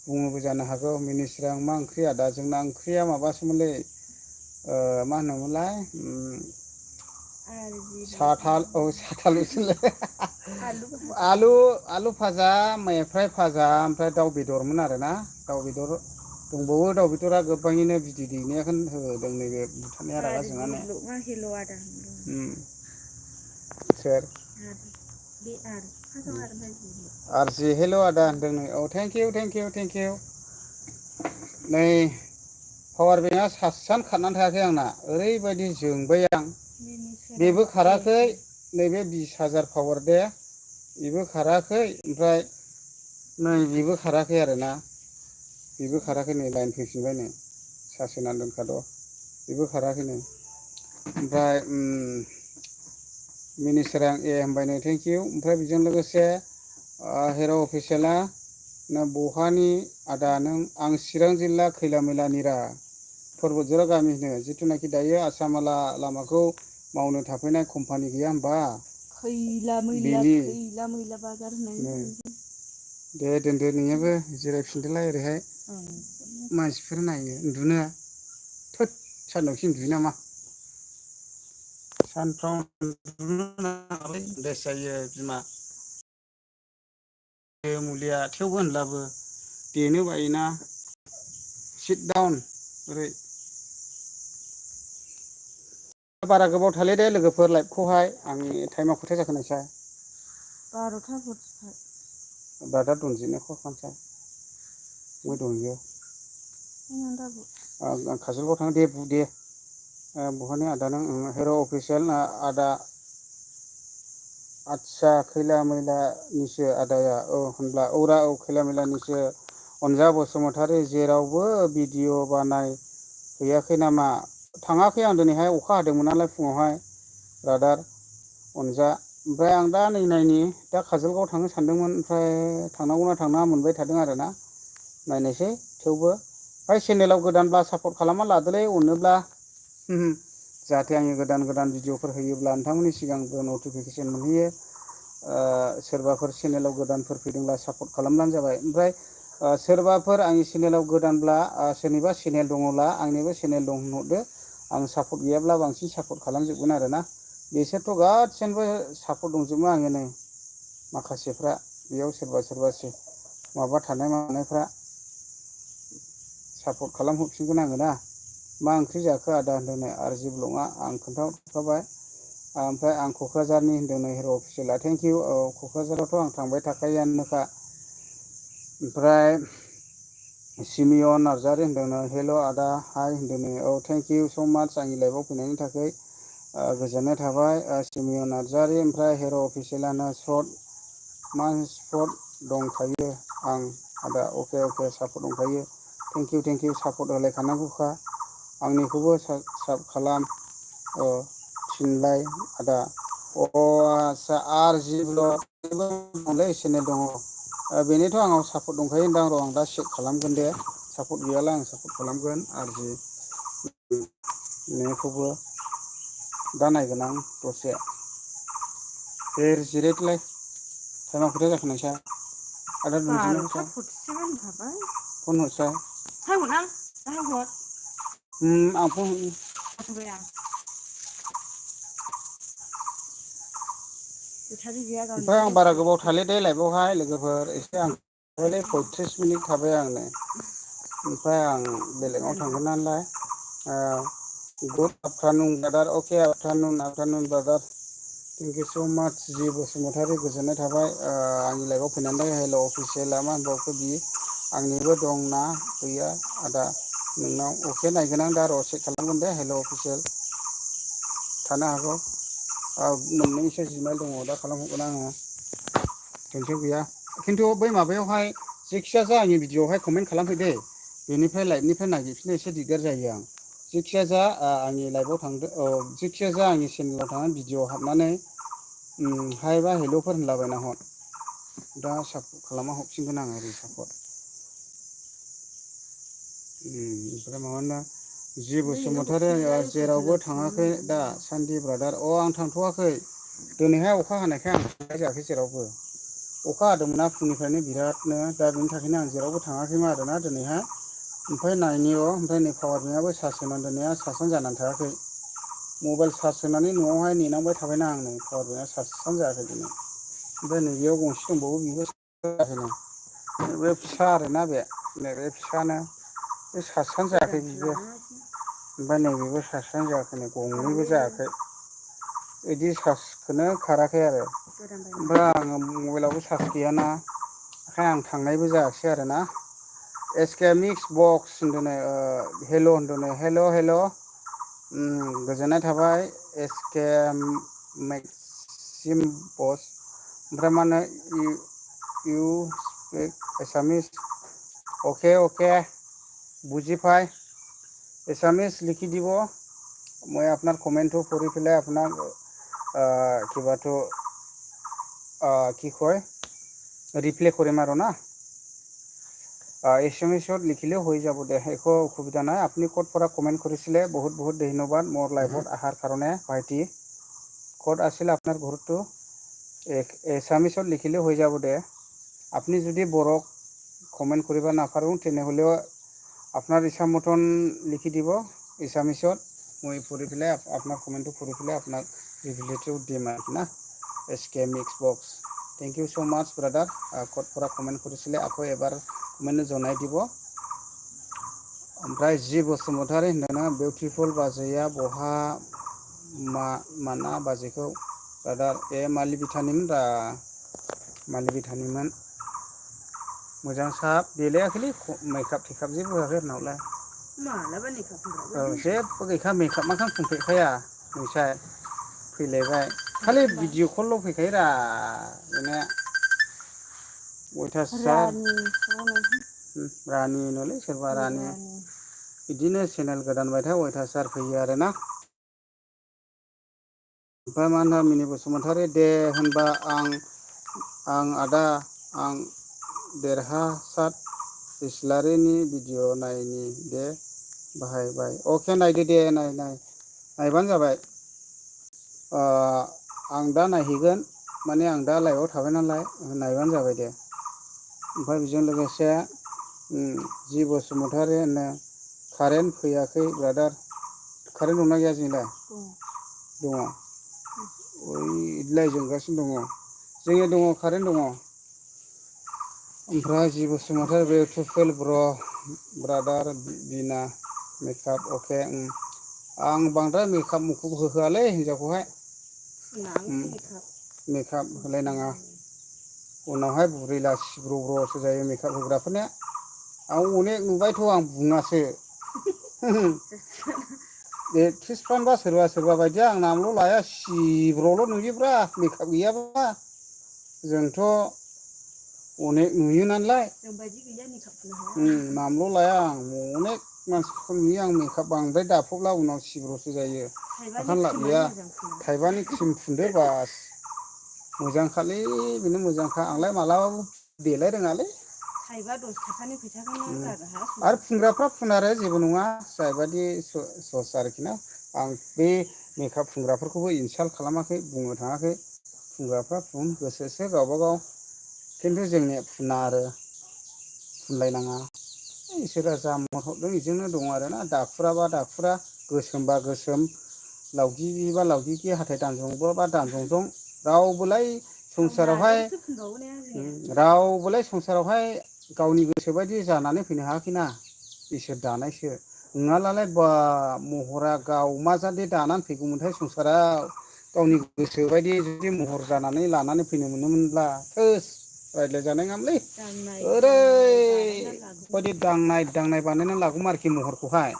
बुङोबो जानो हागौ मिनिस्रां मा ओंख्रि आदा जोंना ओंख्रिया माबासोमोनलै मा होनोमोनलाय साथालुसोलै आलु भाजा मैफ्राय भाजा ओमफ्राय दाउ बेदरमोन आरोना दाउ बेदर दंबावो दाउ बेदरा गोबाङैनो बिदै दैनायखौनो होदों नैबे बुथारनाया रागा जोंनानै सोर आरजि हेल' आदा होनदों नै औ थेंक इउ नै पावार बेंकआ सासेयानो खारनानै थायाखै आंना ओरैबायदि जोंबाय आं बेबो खाराखै नैबे 20,000 पावार दे बेबो खाराखै ओमफ्राय नै बेबो खाराखै आरोना बेबो खाराखै नै लाइन फैफिनबाय नै सार्ज होनानै दोनखाद' बेबो खाराखैनो ओमफ्राय मिनिस्रां ए होनबाय नै थेंक इउ ओमफ्राय बेजों लोगोसे हिर' अफिसियेला बहानि आदा नों आं चिरां जिल्ला खैला मैलानिरा परबतझरा गामिनो जिथुनाखि दायो आसामाला लामाखौ मावनो थाफैनाय कम्पानि गैया होमबा खैला मैला बाजार होननाय दे दोनदो नोंनियाबो जिरायफिनदोलाय ओरैहाय मानसिफोर नायो उन्दुनो थोद सान्दुंसो उन्दुयो नामा सानफ्राव उन्दुनो नाङालै गेस जायो बिमा मुलिया थेवबो होनब्लाबो देनो बायोना सिट डाउन ओरै बारा गोबाव थाले दे लोगोफोर लाइभखौहाय आंनि टाइमा खैथा जाखो नायसाय 12:45 ब्रादार दनजिनो कल खालामसाय बहाय दनजियो आं काजलगाव थाङो दे बु दे बहानि आदा नों हिर' अफिसियेल आदा आदसा खैला मैलानिसो आदाया औ होनब्ला औरा औ खैला मैलानिसो अनजा बसुमतारी जेरावबो भिडिअ बानाय हैयाखै नामा थाङाखै आं दिनैहाय अखा हादोंमोन नालाय फुङावहाय ब्रादार अनजा ओमफ्राय आं दा नै नायनि दा काजलगाव थांनो सानदोंमोन ओमफ्राय थांनांगौना थांनाङा मोनबाय थादों आरोना नायनोसै थेवबो ओमफ्राय चेनेलाव गोदानब्ला सापर्ट खालामना लादोलै अनोब्ला जाहाथे आङो गोदान गोदान भिडिअफोर होयोब्ला नोंथांमोननि सिगांबो नटिफिकेसन मोनहैयो सोरबाफोर चेनेलाव गोदानफोर फैदोंब्ला सापर्ट खालामब्लानो जाबाय ओमफ्राय सोरबाफोर आंनि चेनेलाव गोदानब्ला सोरनिबा चेनेल दङब्ला आंनिबो चेनेल दं होनहरदो आं सापर्ट गैयाब्ला बांसिन सापर्ट खालामजोबगोन आरोना बिसोरथ' गासिनोबो सापर्ट दंजोबो आङो नै माखासेफ्रा बेयाव सोरबा माबा थानाय मानायफ्रा सापर्ट खालामहरफिनगोन आङो ना मा ओंख्रि जाखो आदा होनदों नै आरजि ब्लगआ आं खोन्थाहरखाबाय ओमफ्राय आं क'क्राझारनि होनदों नै हिर' अफिसियेला थेंक इउ औ क'क्राझारावथ' आं थांबाय थाखायोआनोखा ओमफ्राय सिमियन नार्जारि होनदों नै हेल' आदा हाय होनदों नै औ थेंक इउ स' माच आंनि लाइभआव फैनायनि थाखाय गोजोननाय थाबाय सिमियन नार्जारि ओमफ्राय हिर' अफिसियेलानो सर्ट मान स्पट दंखायो आं आदा अके सापर्ट दंखायो थेंक इउ सापर्ट होलायखानांगौखा आंनिखौबो साब खालाम थिनलाय आदा आदसा आरजि ब्लगनिबो दंलै चेनेल दङ बेनिथ' आंनाव सापर्ट दंखायो होनदां र' आं दा चेक खालामगोन दे सापर्ट गैयाला आं सापर्ट खालामगोन आरजि बेखौबो दा नायगोन आं दसे दे जिरायथोलाय टाइमा खैथा जाखो नायसाय आदा दनजिनै फन हरसाय आं फन ओमफ्राय आं बारा गोबाव थाले दे लाइभआवहाय लोगोफोर एसे आं 35 मिनिट थाबाय आंनो ओमफ्राय आं बेलेगाव थांगोन नालाय good afternoon brother okay afternoon brother thank you so' माच जि बसुमतारी गोजोननाय थाबाय आंनि लाइफआव फैनानै हेल' अफिसियेला मा होनबावखो बियो आंनिबो दंना गैया आदा नोंनाव अके नायगोन आं दा र' चेक खालामगोन दे हेल' अफिसियेल थानो हागौ मोननैसो जिमेल दङ दा खालामहरगोन आङो टेनसन गैया खिन्थु बै माबायावहाय जेखिया जा आंनि भिडिअ'आवहाय कमेन्ट खालामफै दे बेनिफ्राय लाइभनिफ्राय नागिरफिननो एसे दिगदार जायो आं जेखिया जा आंनि लाइभआव थांदो औ जेखिया जा आंनि चेनेलाव थांनानै भिडिअ हाबनानै हाय बा हेल'फोर होनलाबायना हर दा सापर्ट खालामना हरफिनगोन आङो रिसापर्ट ओमफ्राय माबाना जि बसुमतारी जेरावबो थाङाखै दा सान्दि ब्रादार आं थांथ'वाखै दिनैहाय अखा हानायखाय आं थांनाय जायाखै जेरावबो अखा हादोंमोनना फुंनिफ्रायनो बिरादनो दा बेनि थाखायनो आं जेरावबो थाङाखैमोन आरोना दिनैहाय ओमफ्राय नायनि ओमफ्राय नै पावार बेंकआबो चार्ज होनानै दोननाया चार्जआनो जानानै थायाखै मबाइल चार्ज होनानै न'आवहाय नेनांबाय थाबायना आं नै पावार बेंकआ चार्जआनो जायाखै दिनै ओमफ्राय नैबेयाव गंसे दंबावो बेबो जायाखैनो बे फिसा आरोना बे नैबे फिसानो बे चार्जआनो जायाखै बेबो ओमफ्राय नैबेबो चार्जआनो जायाखै नै गंनैबो जायाखै बिदि चार्जखौनो खाराखै आरो ओमफ्राय आङो मबाइलावबो चार्ज गैयाना ओंखायनो आं थांनायबो जायाखिसै आरोना एस के मिक्स बक्स होनदों नै हेल' होनदों नै हेल' गोजोननाय थाबाय एस के मेक्सिम बस ओमफ्राय मा होनो इउ स्पिक एसामिस अके अके বুজি পাই এছামিছ লিখি দিব মই আপোনাৰ কমেণ্টটো পঢ়ি পেলাই আপোনাক কিবাটো কি কয় ৰিপ্লাই কৰিম আৰু না এছএমএছত লিখিলেও হৈ যাব দে একো অসুবিধা নাই আপুনি ক'ৰ পৰা কমেণ্ট কৰিছিলে বহুত বহুত ধন্যবাদ মোৰ লাইভত অহাৰ কাৰণে ভাইটি ক'ত আছিল আপোনাৰ ঘৰটো এছামিছত লিখিলেও হৈ যাব দে আপুনি যদি বড়ো কমেণ্ট কৰিব নাপাৰোঁ তেনেহ'লেও আপনার ইচ্ছা মতন লিখি দিব এছামিছত মই পঢ়ি পেলাই আপনার কমেন্টটো পঢ়ি পেলাই আপনার রিপ্লাইটো দিম আর না S K mix box thank you so' much brother ক'ত পৰা কমেণ্ট কৰিছিলে আকৌ এবাৰ কমেণ্ট জনাই দিব ओमफ्राय जि बसुमतारी होनदोंना बिउटिफुल बाजैया बहा माना बाजैखौ ब्रादार मालि बिथानिमोन दा मालि बिथानिमोन मोजां साब देलायाखैलै मेकआप थेकाप जेबो होआखै आंनावलाय मालाबा मेकआप जेबो गैखा मेकआप माखां फुनफेरखाया नोंसाय फैलायबाय खालि भिडिअ कलल' फैखायो रा बेना अयथासार रानि होनोलै सोरबा रानि बिदिनो चेनेल गोदान बायथाय अयथासार फैयो आरोना ओमफ्राय मा होनो मिनि बसुमतारी दे होनबा आं आदा आं देरहासात इस्लारिनि भिडिअ नायनि दे बाहाय बाय अके नायदो दे नायबानो जाबाय आं दा नायहैगोन माने आं दा लाइभआव थाबाय नालाय नायबानो जाबाय दे ओमफ्राय बेजों लोगोसे जि बसुमतारी होनो कारेन्ट फैयाखै ब्रादार कारेन्ट दंना गैया जोंलाय दङ ओइ जोंगासिनो दङ जोंनिया दङ कारेन्ट दङ ओमफ्राय जि बसुमतारी बिउटिफुल ब्रादार बिना मेकआप अके आं बांद्राय मेकआप मुखुब होहोआलै हिन्जावखौहाय मेकआप होलायनाङा उनावहाय बुरैला सिब्र' ब्र'सो जायो मेकआप होग्राफोरनिया आं अनेक नुबायथ' आं बुङासो एक्ट्रिसफ्रानोबा सोरबा सोरबा बायदिया आं नामल' लाया सिब्र'ल' नुयोब्रा मेकआप गैयाबा जोंथ' अनेक नुयो नालाय नामल' लाया आं अनेक मानसिफोरखौ नुयो आं मेकआप बांद्राय दाफबला उनाव सिब्र'सो जायो ओंखायनो लाब गैया थाइबानि क्रिम फुनदो बास मोजांखालै बेनो मोजांखा आंलाय मालाबाबो देलाय रोङालै थाइबा 10 थाखानि फैसाखौनो आरो फुनग्राफ्रा फुन आरो जेबो नङा जायबादि सस आरोखि ना आं बे मेकआप फुनग्राफोरखौबो इनसाल्ट खालामाखै बुंनो थाङाखै फुनग्राफ्रा फुन गोसोसो गावबागाव खिन्थु जोंनिया फुना आरो फुनलायनाङा इसोरा जा महर हरदों बेजोंनो दङ आरोना दाखुराबा दाखुरा गोसोमबा गोसोम लावगिगिबा लावगिगि हाथाय दानजंबा दानजंजं रावबोलाय संसारावहाय गावनि गोसोबायदि जानानै फैनो हायाखैना इसोर दानायसो नङाब्लालाय बा महरा गाव मा जादि दानानै फैगौमोनथाय संसाराव गावनि गोसो बायदि जुदि महर जानानै लानानै फैनो मोनोमोनब्ला थोस रायज्लायजानाय नङामोनलै ओरैबायदि दांनाय दांनाय बानायनानै लागौमोन आरोखि महरखौहाय।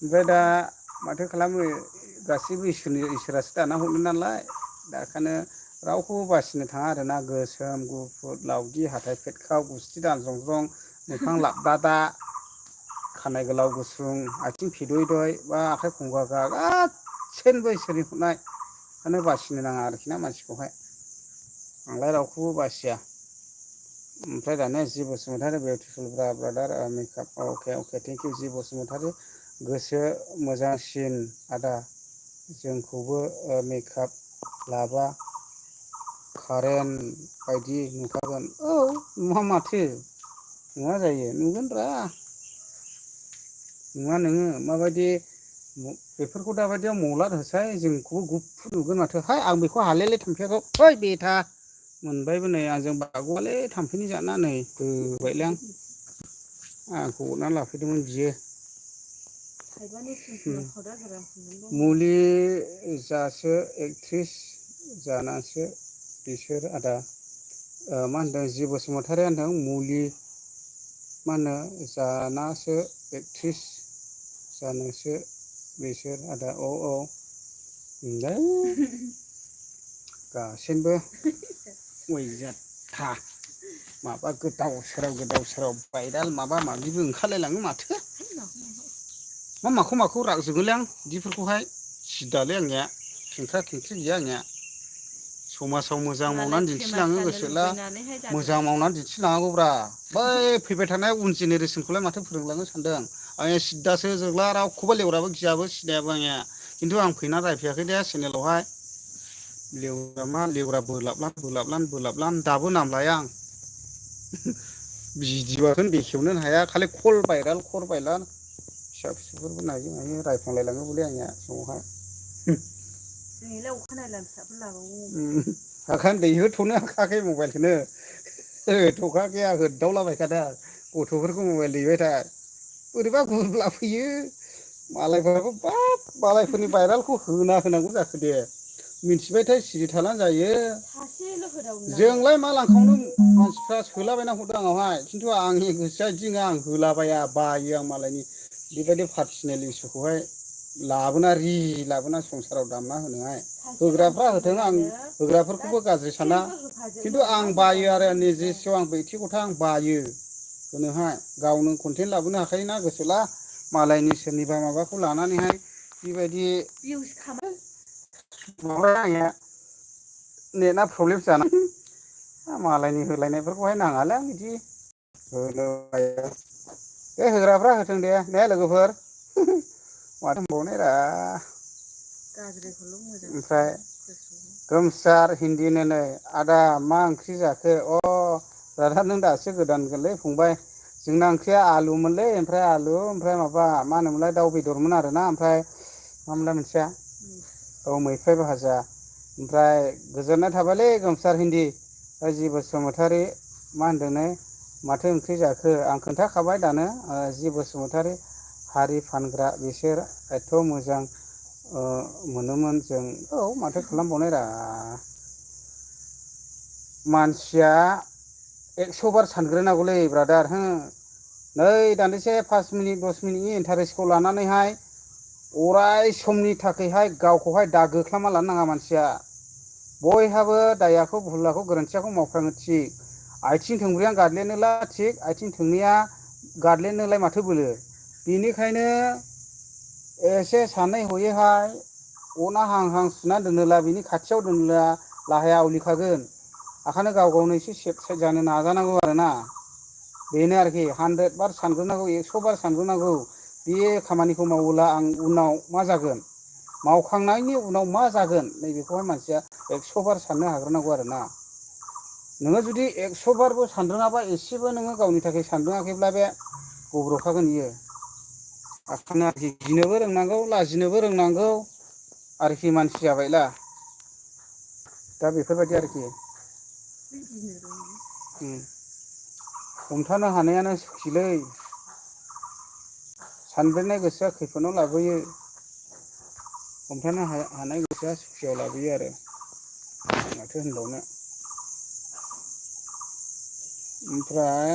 ओमफ्राय दा माथो खालामो गासैबो इसोरासो दाना हरनो नालाय दा ओंखायनो रावखौबो बासिनो थाङा आरोना गोसोम गुफुर लावगि हाथाइ फेथखाव गुस्थि दानजंजं मोखां लाबदादा खानाय गोलाव गुसुं आथिं फिदयदय बा आखाइ खंगागा गासैबो इसोरनि हरनाय ओंखायनो बासिनो नाङा आरोखि ना मानसिखौहाय आंलाय रावखौबो बासिया। ओमफ्राय दानिया G Basumatary beautiful brother makeup okay thank you G Basumatary गोसो मोजांसिन आदा जोंखौबो मेकआप लाबा कारेन्ट बायदि नुखागोन औ नुवा माथो नुवा जायो नुगोनब्रा नुवा नोङो माबायदि बेफोरखौ दाबायदियाव मलाद होसाय जोंखौबो गुफुर नुगोन माथो हाय आं बेखौ हालायलाय थांफेरगौ है बेथा मोनबायबो नै आंजों बागौआलै थाम्फैनि जाना नै होबायलै आंखौ अरना लाफैदोंमोन बियो मुलि जासो एक्ट्रिस जानासो बिसोर आदा मा होनदों जि बसुमतारी होनदों मुलि मा होनो जानासो एक्ट्रिस जानोसो बिसोर आदा औ औ गासिनबो अयजाथा माबा गोदाव सोराव भाइरेल माबा माबिबो ओंखारलायलाङो माथो माखौ राग जोङोलै आं बिदिफोरखौहाय सिदालै आंनिया खेंख्रा खेंख्रि गैया आंनिया समाजाव मोजां मावनानै दिन्थिलांनो गोसोब्ला मोजां मावनानै दिन्थिलांनांगौब्रा बै फैबाय थानाय उन जेनेरेसनखौलाय माथो फोरोंलांनो सानदों आं सिद्दासो जोग्ला रावखौबो लेवराबो गियाबो सिनायाबो आंनिया खिन्थु आं फैना रायफैयाखै दे चेनेलावहाय लेवरा बोलाबलान दाबो नाम लाया आं भिडिअ'खौनो बेखेवनो हाया खालि कल भाइराल फिसा फिसौफोरबो नायै रायफ्लांलायलाङो बले आंनिया समावहाय ओंखायनो दैहोथ'नो हाखायाखै मबाइलखौनो थखाखै आं होगदावलाबायखादों गथ'फोरखौ मबाइल दैबाय था बोरैबा गुरब्ला फैयो मालायफोराबो बाब मालायफोरनि भाइरेलखौ होनांगौ जाखो दे मिथिबायथाय सिरि थानानै जायो जोंलाय मा लांखावनो मानसिफ्रा सोलाबायना हरदों आंनावहाय खिन्थु आंनि गोसोआ बिदि नङा आं होलाबाया बायो आं मालायनि बेबायदि पार्सनेल इसुखौहाय लाबोना संसाराव दामना होनोहाय होग्राफ्रा होथों आं होग्राफोरखौबो गाज्रि साना खिन्थु आं बायो आरो निजेस्व आं बेक्तिगथ आं बायो होनोहाय गावनो कन्टेन्ट लाबोनो हाखायोना गोसोला मालायनि सोरनिबा माबाखौ लानानैहाय बेबायदि आंनिया नेटआ प्रब्लेम जाना मालायनि होलायनायफोरखौहाय नाङालै आं बिदि बे होग्राफ्रा होथों दे ने लोगोफोर माथो होनबावनो ओमफ्राय गोमसार हिन्दीनो नै आदा मा ओंख्रि जाखो दादा नों दासो गोदान गोनलै फंबाय जोंना ओंख्रिया आलुमोनलै ओमफ्राय आलु ओमफ्राय माबा मा होनोमोनलाय दाउ बेदरमोन आरोना ओमफ्राय मामोनलाय मोनसेया औ मैफ्राय भाजा ओमफ्राय गोजोननाय थाबायलै गोमसार हिन्दी जि बसुमतारी मा होनदों माथो ओंख्रि जाखो आं खोन्थाखाबाय दानो जि बसुमतारी हारि फानग्रा बिसोर एथ' मोजां मोनोमोन जों औ माथो खालामबावनाय मानसिया 100 बार सानग्रोनांगौलै ब्रादार हो नै दान्दिसे 5 मिनिट 10 मिनिटनि इन्टारेस्टखौ लानानैहाय अराय समनि थाखायहाय गावखौहाय दागोख्लामा लानो नाङा मानसिया बयहाबो दायाखौ भुलाखौ गोरोन्थियाखौ मावफ्राङो थिग आथिं थोंब्रैया गादलेनोला थिग आथिं थोंनैया गादलेनोलाय माथो बोलो बेनिखायनो एसे सानै हयैहाय अना हां सुना दोनोला बिनि खाथियाव दोनोला लाहाया आवलिखागोन ओंखायनो गाव गावनो एसे सेफ साइद जानो नाजानांगौ आरोना बेनो आरोखि 100 बार सानग्रोनांगौ 100 बार सानग्रोनांगौ बे खामानिखौ मावोला आं उनाव मा जागोन मावखांनायनि उनाव मा जागोन नैबेखौहाय मानसिया 100 बार साननो हाग्रोनांगौ आरोना नोङो जुदि 100 बारबो सानदोङाबा एसेबो नोङो गावनि थाखाय सानदोङाखैब्ला बे गब्र'खागोन इयो ओंखायनो आरोखि गिनोबो रोंनांगौ लाजिनोबो रोंनांगौ आरोखि मानसि जाबायला दा बेफोरबायदि आरोखि हमथानो हानायानो सुखिलै सानब्रेनाय गोसोआ खैफोदाव लाबोयो हमथानो हानाय गोसोआ सुखियाव लाबोयो आरो माथो होनबावनो। ओमफ्राय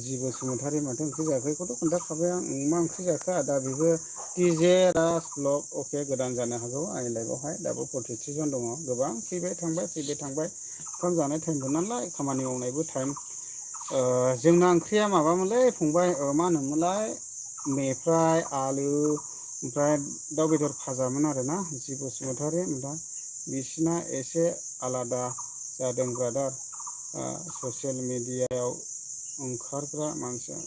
जि बसुमतारी माथो ओंख्रि जाखोखौथ' खोन्थाखाबाय आं मा ओंख्रि जाखो दा बेबो डिजे राज ब्लग अके गोदान जानो हागौ आंनि लाइफआवहाय दाबो 43 जन दङ गोबां फैबाय थांबाय ओंखाम जानाय टाइमबो नालाय खामानि मावनायबो टाइम जोंना ओंख्रिया माबामोनलै फंबाय मा होनोमोनलाय मेफ्राय आलु ओमफ्राय दाउ बेदर भाजामोन आरोना जि बसुमतारी ओमफ्राय बिसिना एसे आलादा जादों ब्रादार ससियेल मेडियायाव ओंखारग्रा मानसिया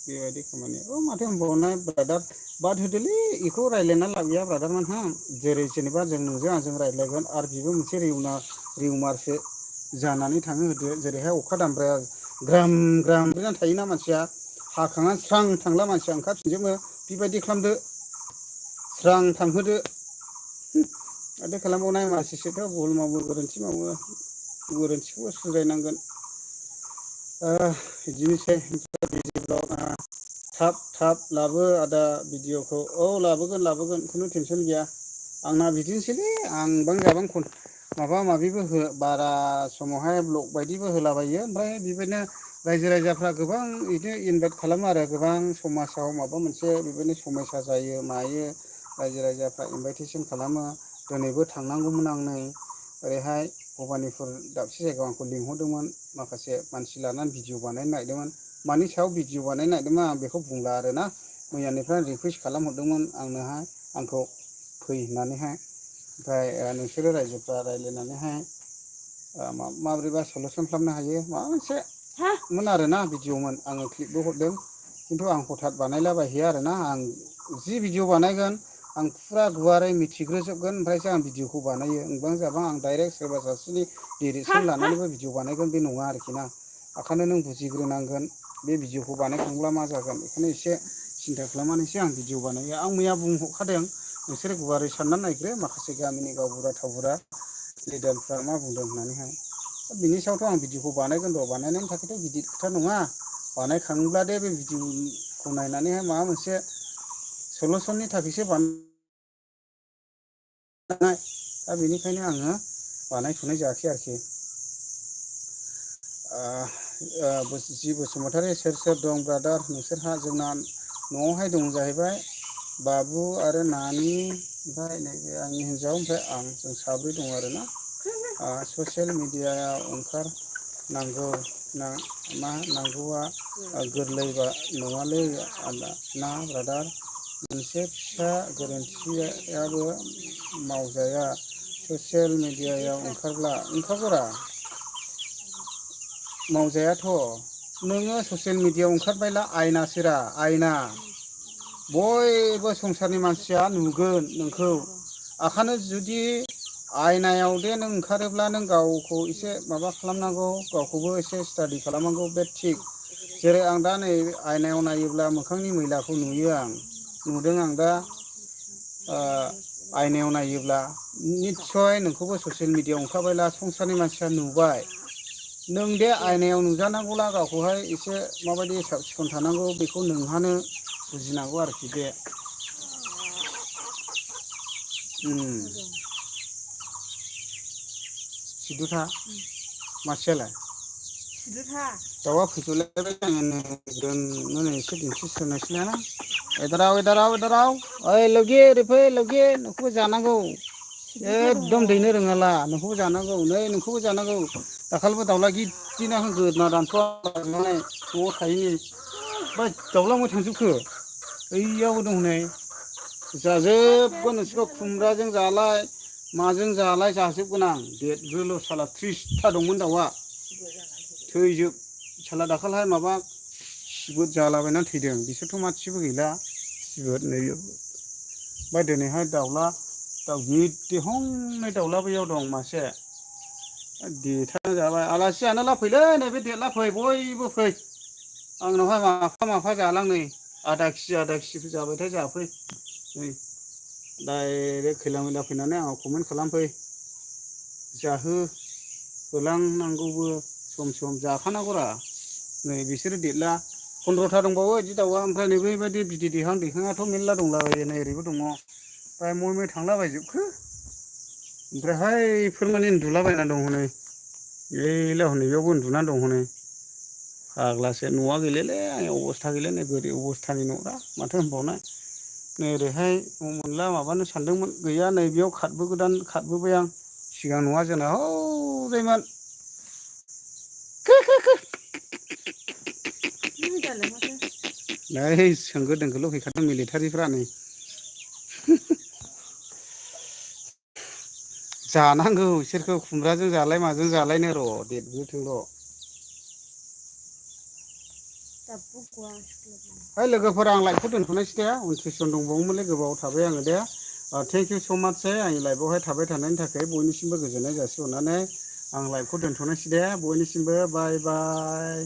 बेबायदि खामानि माथो होनबावनाय ब्रादार बाद होदोलै बेखौ रायज्लायना लाब गैया ब्रादार मोनहा जेरै जेनेबा जों नोंजों आंजों रायज्लायगोन आरो बेबो मोनसे रिउमारसो जानानै थाङो होदो जेरैहाय अखा दामब्राया ग्राम ग्राम जानानै थायोना मानसिया हाखांनानै स्रां थांला मानसिया ओंखारफिनजोबो बेबायदि खालामदो स्रां थांहोदो माथो खालामबावनाय मानसिसोथ' भुल मावो गोरोन्थि मावो गोरोन्थिखौबो सुद्रायनांगोन बिदिनोसै थाब लाबो आदा भिडिअखौ लाबोगोन खुनु टेनसन गैया आंना बिदिनोसैलै आं बां जाबां माबा माबिबो बारा समावहाय ब्लग बायदिबो होलाबायो ओमफ्राय बेबायदिनो रायजो राजाफ्रा गोबां बिदिनो इनभाइट खालामो आरो गोबां समाजाव माबा मोनसे बेबायदिनो समयसा जायो मायो रायजो राजाफ्रा इनभाइटेसन खालामो दिनैबो थांनांगौमोन आं नै ओरैहाय भबानिपुर दाबसे जायगायाव आंखौ लिंहरदोंमोन माखासे मानसि लानानै भिडिअ बानायनो नागिरदोंमोन मानि सायाव भिडिअ बानायनो नागिरदोंमोन आं बेखौ बुंला आरोना मैयानिफ्राय रिकुवेस्ट खालामहरदोंमोन आंखौ फै होननानैहाय ओमफ्राय नोंसोरो रायजोफ्रा रायज्लायनानैहाय माबोरैबा सलुसन खालामनो हायो माबा मोनसे मोन आरोना भिडिअमोन आङो क्लिपबो हरदों खिन्थु आं हथात बानायलाबायहैया आरोना आं जि भिडिअ बानायगोन आं फुरा गुवारै मिथिग्रोजोबगोन ओमफ्रायसो आं भिडिअखौ बानायो नंबां जाबां आं डाइरेक्ट सोरबा सासेनि डिरेक्सन लानानैबो भिडिअ बानायगोन बे नङा आरोखि ना ओंखायनो नों बुजिग्रोनांगोन बे भिडिअखौ बानायखांब्ला मा जागोन बेखौनो एसे सिन्था खालामनानैसो आं भिडिअ बानायो आं मैया बुंहरखादों नोंसोरो गुवारै साननानै नायग्रो माखासे गामिनि गावबुरा थावबुरा लिडारफ्रा मा बुंदों होननानैहाय बिनि सायावथ' आं भिडिअखौ बानायगोन र' बानायनायनि थाखायथ' गिदिर खोथा नङा बानायखाङोब्ला दे बे भिडिअखौ नायनानैहाय माबा मोनसे सलुसननि थाखायसो दा बेनिखायनो आङो बानायथ'नाय जायाखै आरोखि जि बसुमतारी सोर दं ब्रादार नोंसोरहा जोंना न'आवहाय दं जाहैबाय बाबु आरो नानि ओमफ्राय नैबे आंनि हिन्जाव ओमफ्राय आं जों साब्रै दं आरोना ससियेल मेडियायाव ओंखारनांगौ मा नांगौआ गोरलैबा नङालै ना ब्रादार मोनसे फिसा गोरोन्थियाबो मावजाया ससियेल मेडियायाव ओंखारबोरा मावजायाथ' नोङो ससियेल मिडियायाव ओंखारबायला आयनासोरा आयना बयबो संसारनि मानसिया नुगोन नोंखौ ओंखायनो जुदि आयनायाव दे नों ओंखारोब्ला नों गावखौ एसे माबा खालामनांगौ गावखौबो एसे स्टाडि खालामनांगौ बे थिग जेरै आं दा नै आयनायाव नायोब्ला मोखांनि मैलाखौ नुयो आं नुदों आं दा आयनायाव नायोब्ला निस्सय नोंखौबो ससियेल मिडियायाव ओंखारबायला संसारनि मानसिया नुबाय नों दे आयनायाव नुजानांगौला गावखौहाय एसे माबायदि साब सिखोन थानांगौ बेखौ नोंहानो बुजिनांगौ आरोखि बे सिदुथा मासेयालाय दाउआ फैथ'लायबाय आङो एसे दिन्थिस्रोनोसैना एदाराव ओइ लौगि ओरै फै लौगि नोंखौबो जानांगौ एकदम दैनो रोङाला नोंखौबो जानांगौ नै नोंखौबो जानांगौ दाखालिबो दाउला गिदिना गोदना दानस'नानै न'आव थायैनि ओमफ्राय दाउला बबेयाव थांजोबखो ओइयावबो दं हनै जाजोबगोन नोंसोरखौ खुमब्राजों जालाय माजों जालाय जाजोबगोन आं देरदोल' साला 30था दंमोन दाउआ थैजोब साला दाखालिहाय माबा सिबोद जालाबायनानै थैदों बिसोरथ' मासेबो गैला सिबोद नै ओमफ्राय दिनैहाय दाउ गिदिर दाउला बैयाव दं मासे देथारना जाबाय आलासि जानोला फैलै नैबे देरला फै बयबो फै आंनावहाय माफा जालां नै आदा केजि जाबायथाय जाफै नै डाइरेक्ट खैला मैला फैनानै आंनाव कमेन्ट खालामफै जाहो होलांनांगौबो सम जाखानांगौरा नै बिसोरो देरला 15था दंबावो बिदि दाउआ ओमफ्राय नै बेबायदि बिदै दैहां दैहाङाथ' मेरला दंलाबायो नै ओरैबो दङ बाय मय थांलाबायजोबखो ओमफ्रायहाय बेफोर माने उन्दुलाबायना दं हनै गैला हनै बेयावबो उन्दुनानै दं हनै फाग्लासो न'आ गैलालै आंनि अबस्था गैला नै गोरिब अबस्थानि न'रा माथो होनबावनो नै ओरैहाय न' मोनला माबानो सानदोंमोन गैया नैबेयाव खारबो गोदान खारबोबाय आं सिगां न'आ जोंना हौरैमोन नै होंगो दोंगोल' फैखादों मिलिटारिफ्रा नै जानांगौ बिसोरखौ खुमब्राजों जालाय माजों जालायनो र' देरबोथोंल' है लोगोफोर आं लाइभखौ दोन्थ'नोसै दे उन सेसन दंबावोमोनलै गोबाव थाबाय आङो दे थेंक इउ स' माच आंनि लाइभआवहाय थाबाय थानायनि थाखाय बयनिसिमबो गोजोननाय जासिहरनानै आं लाइभखौ दोन्थ'नोसै दे बयनिसिमबो बाय बाय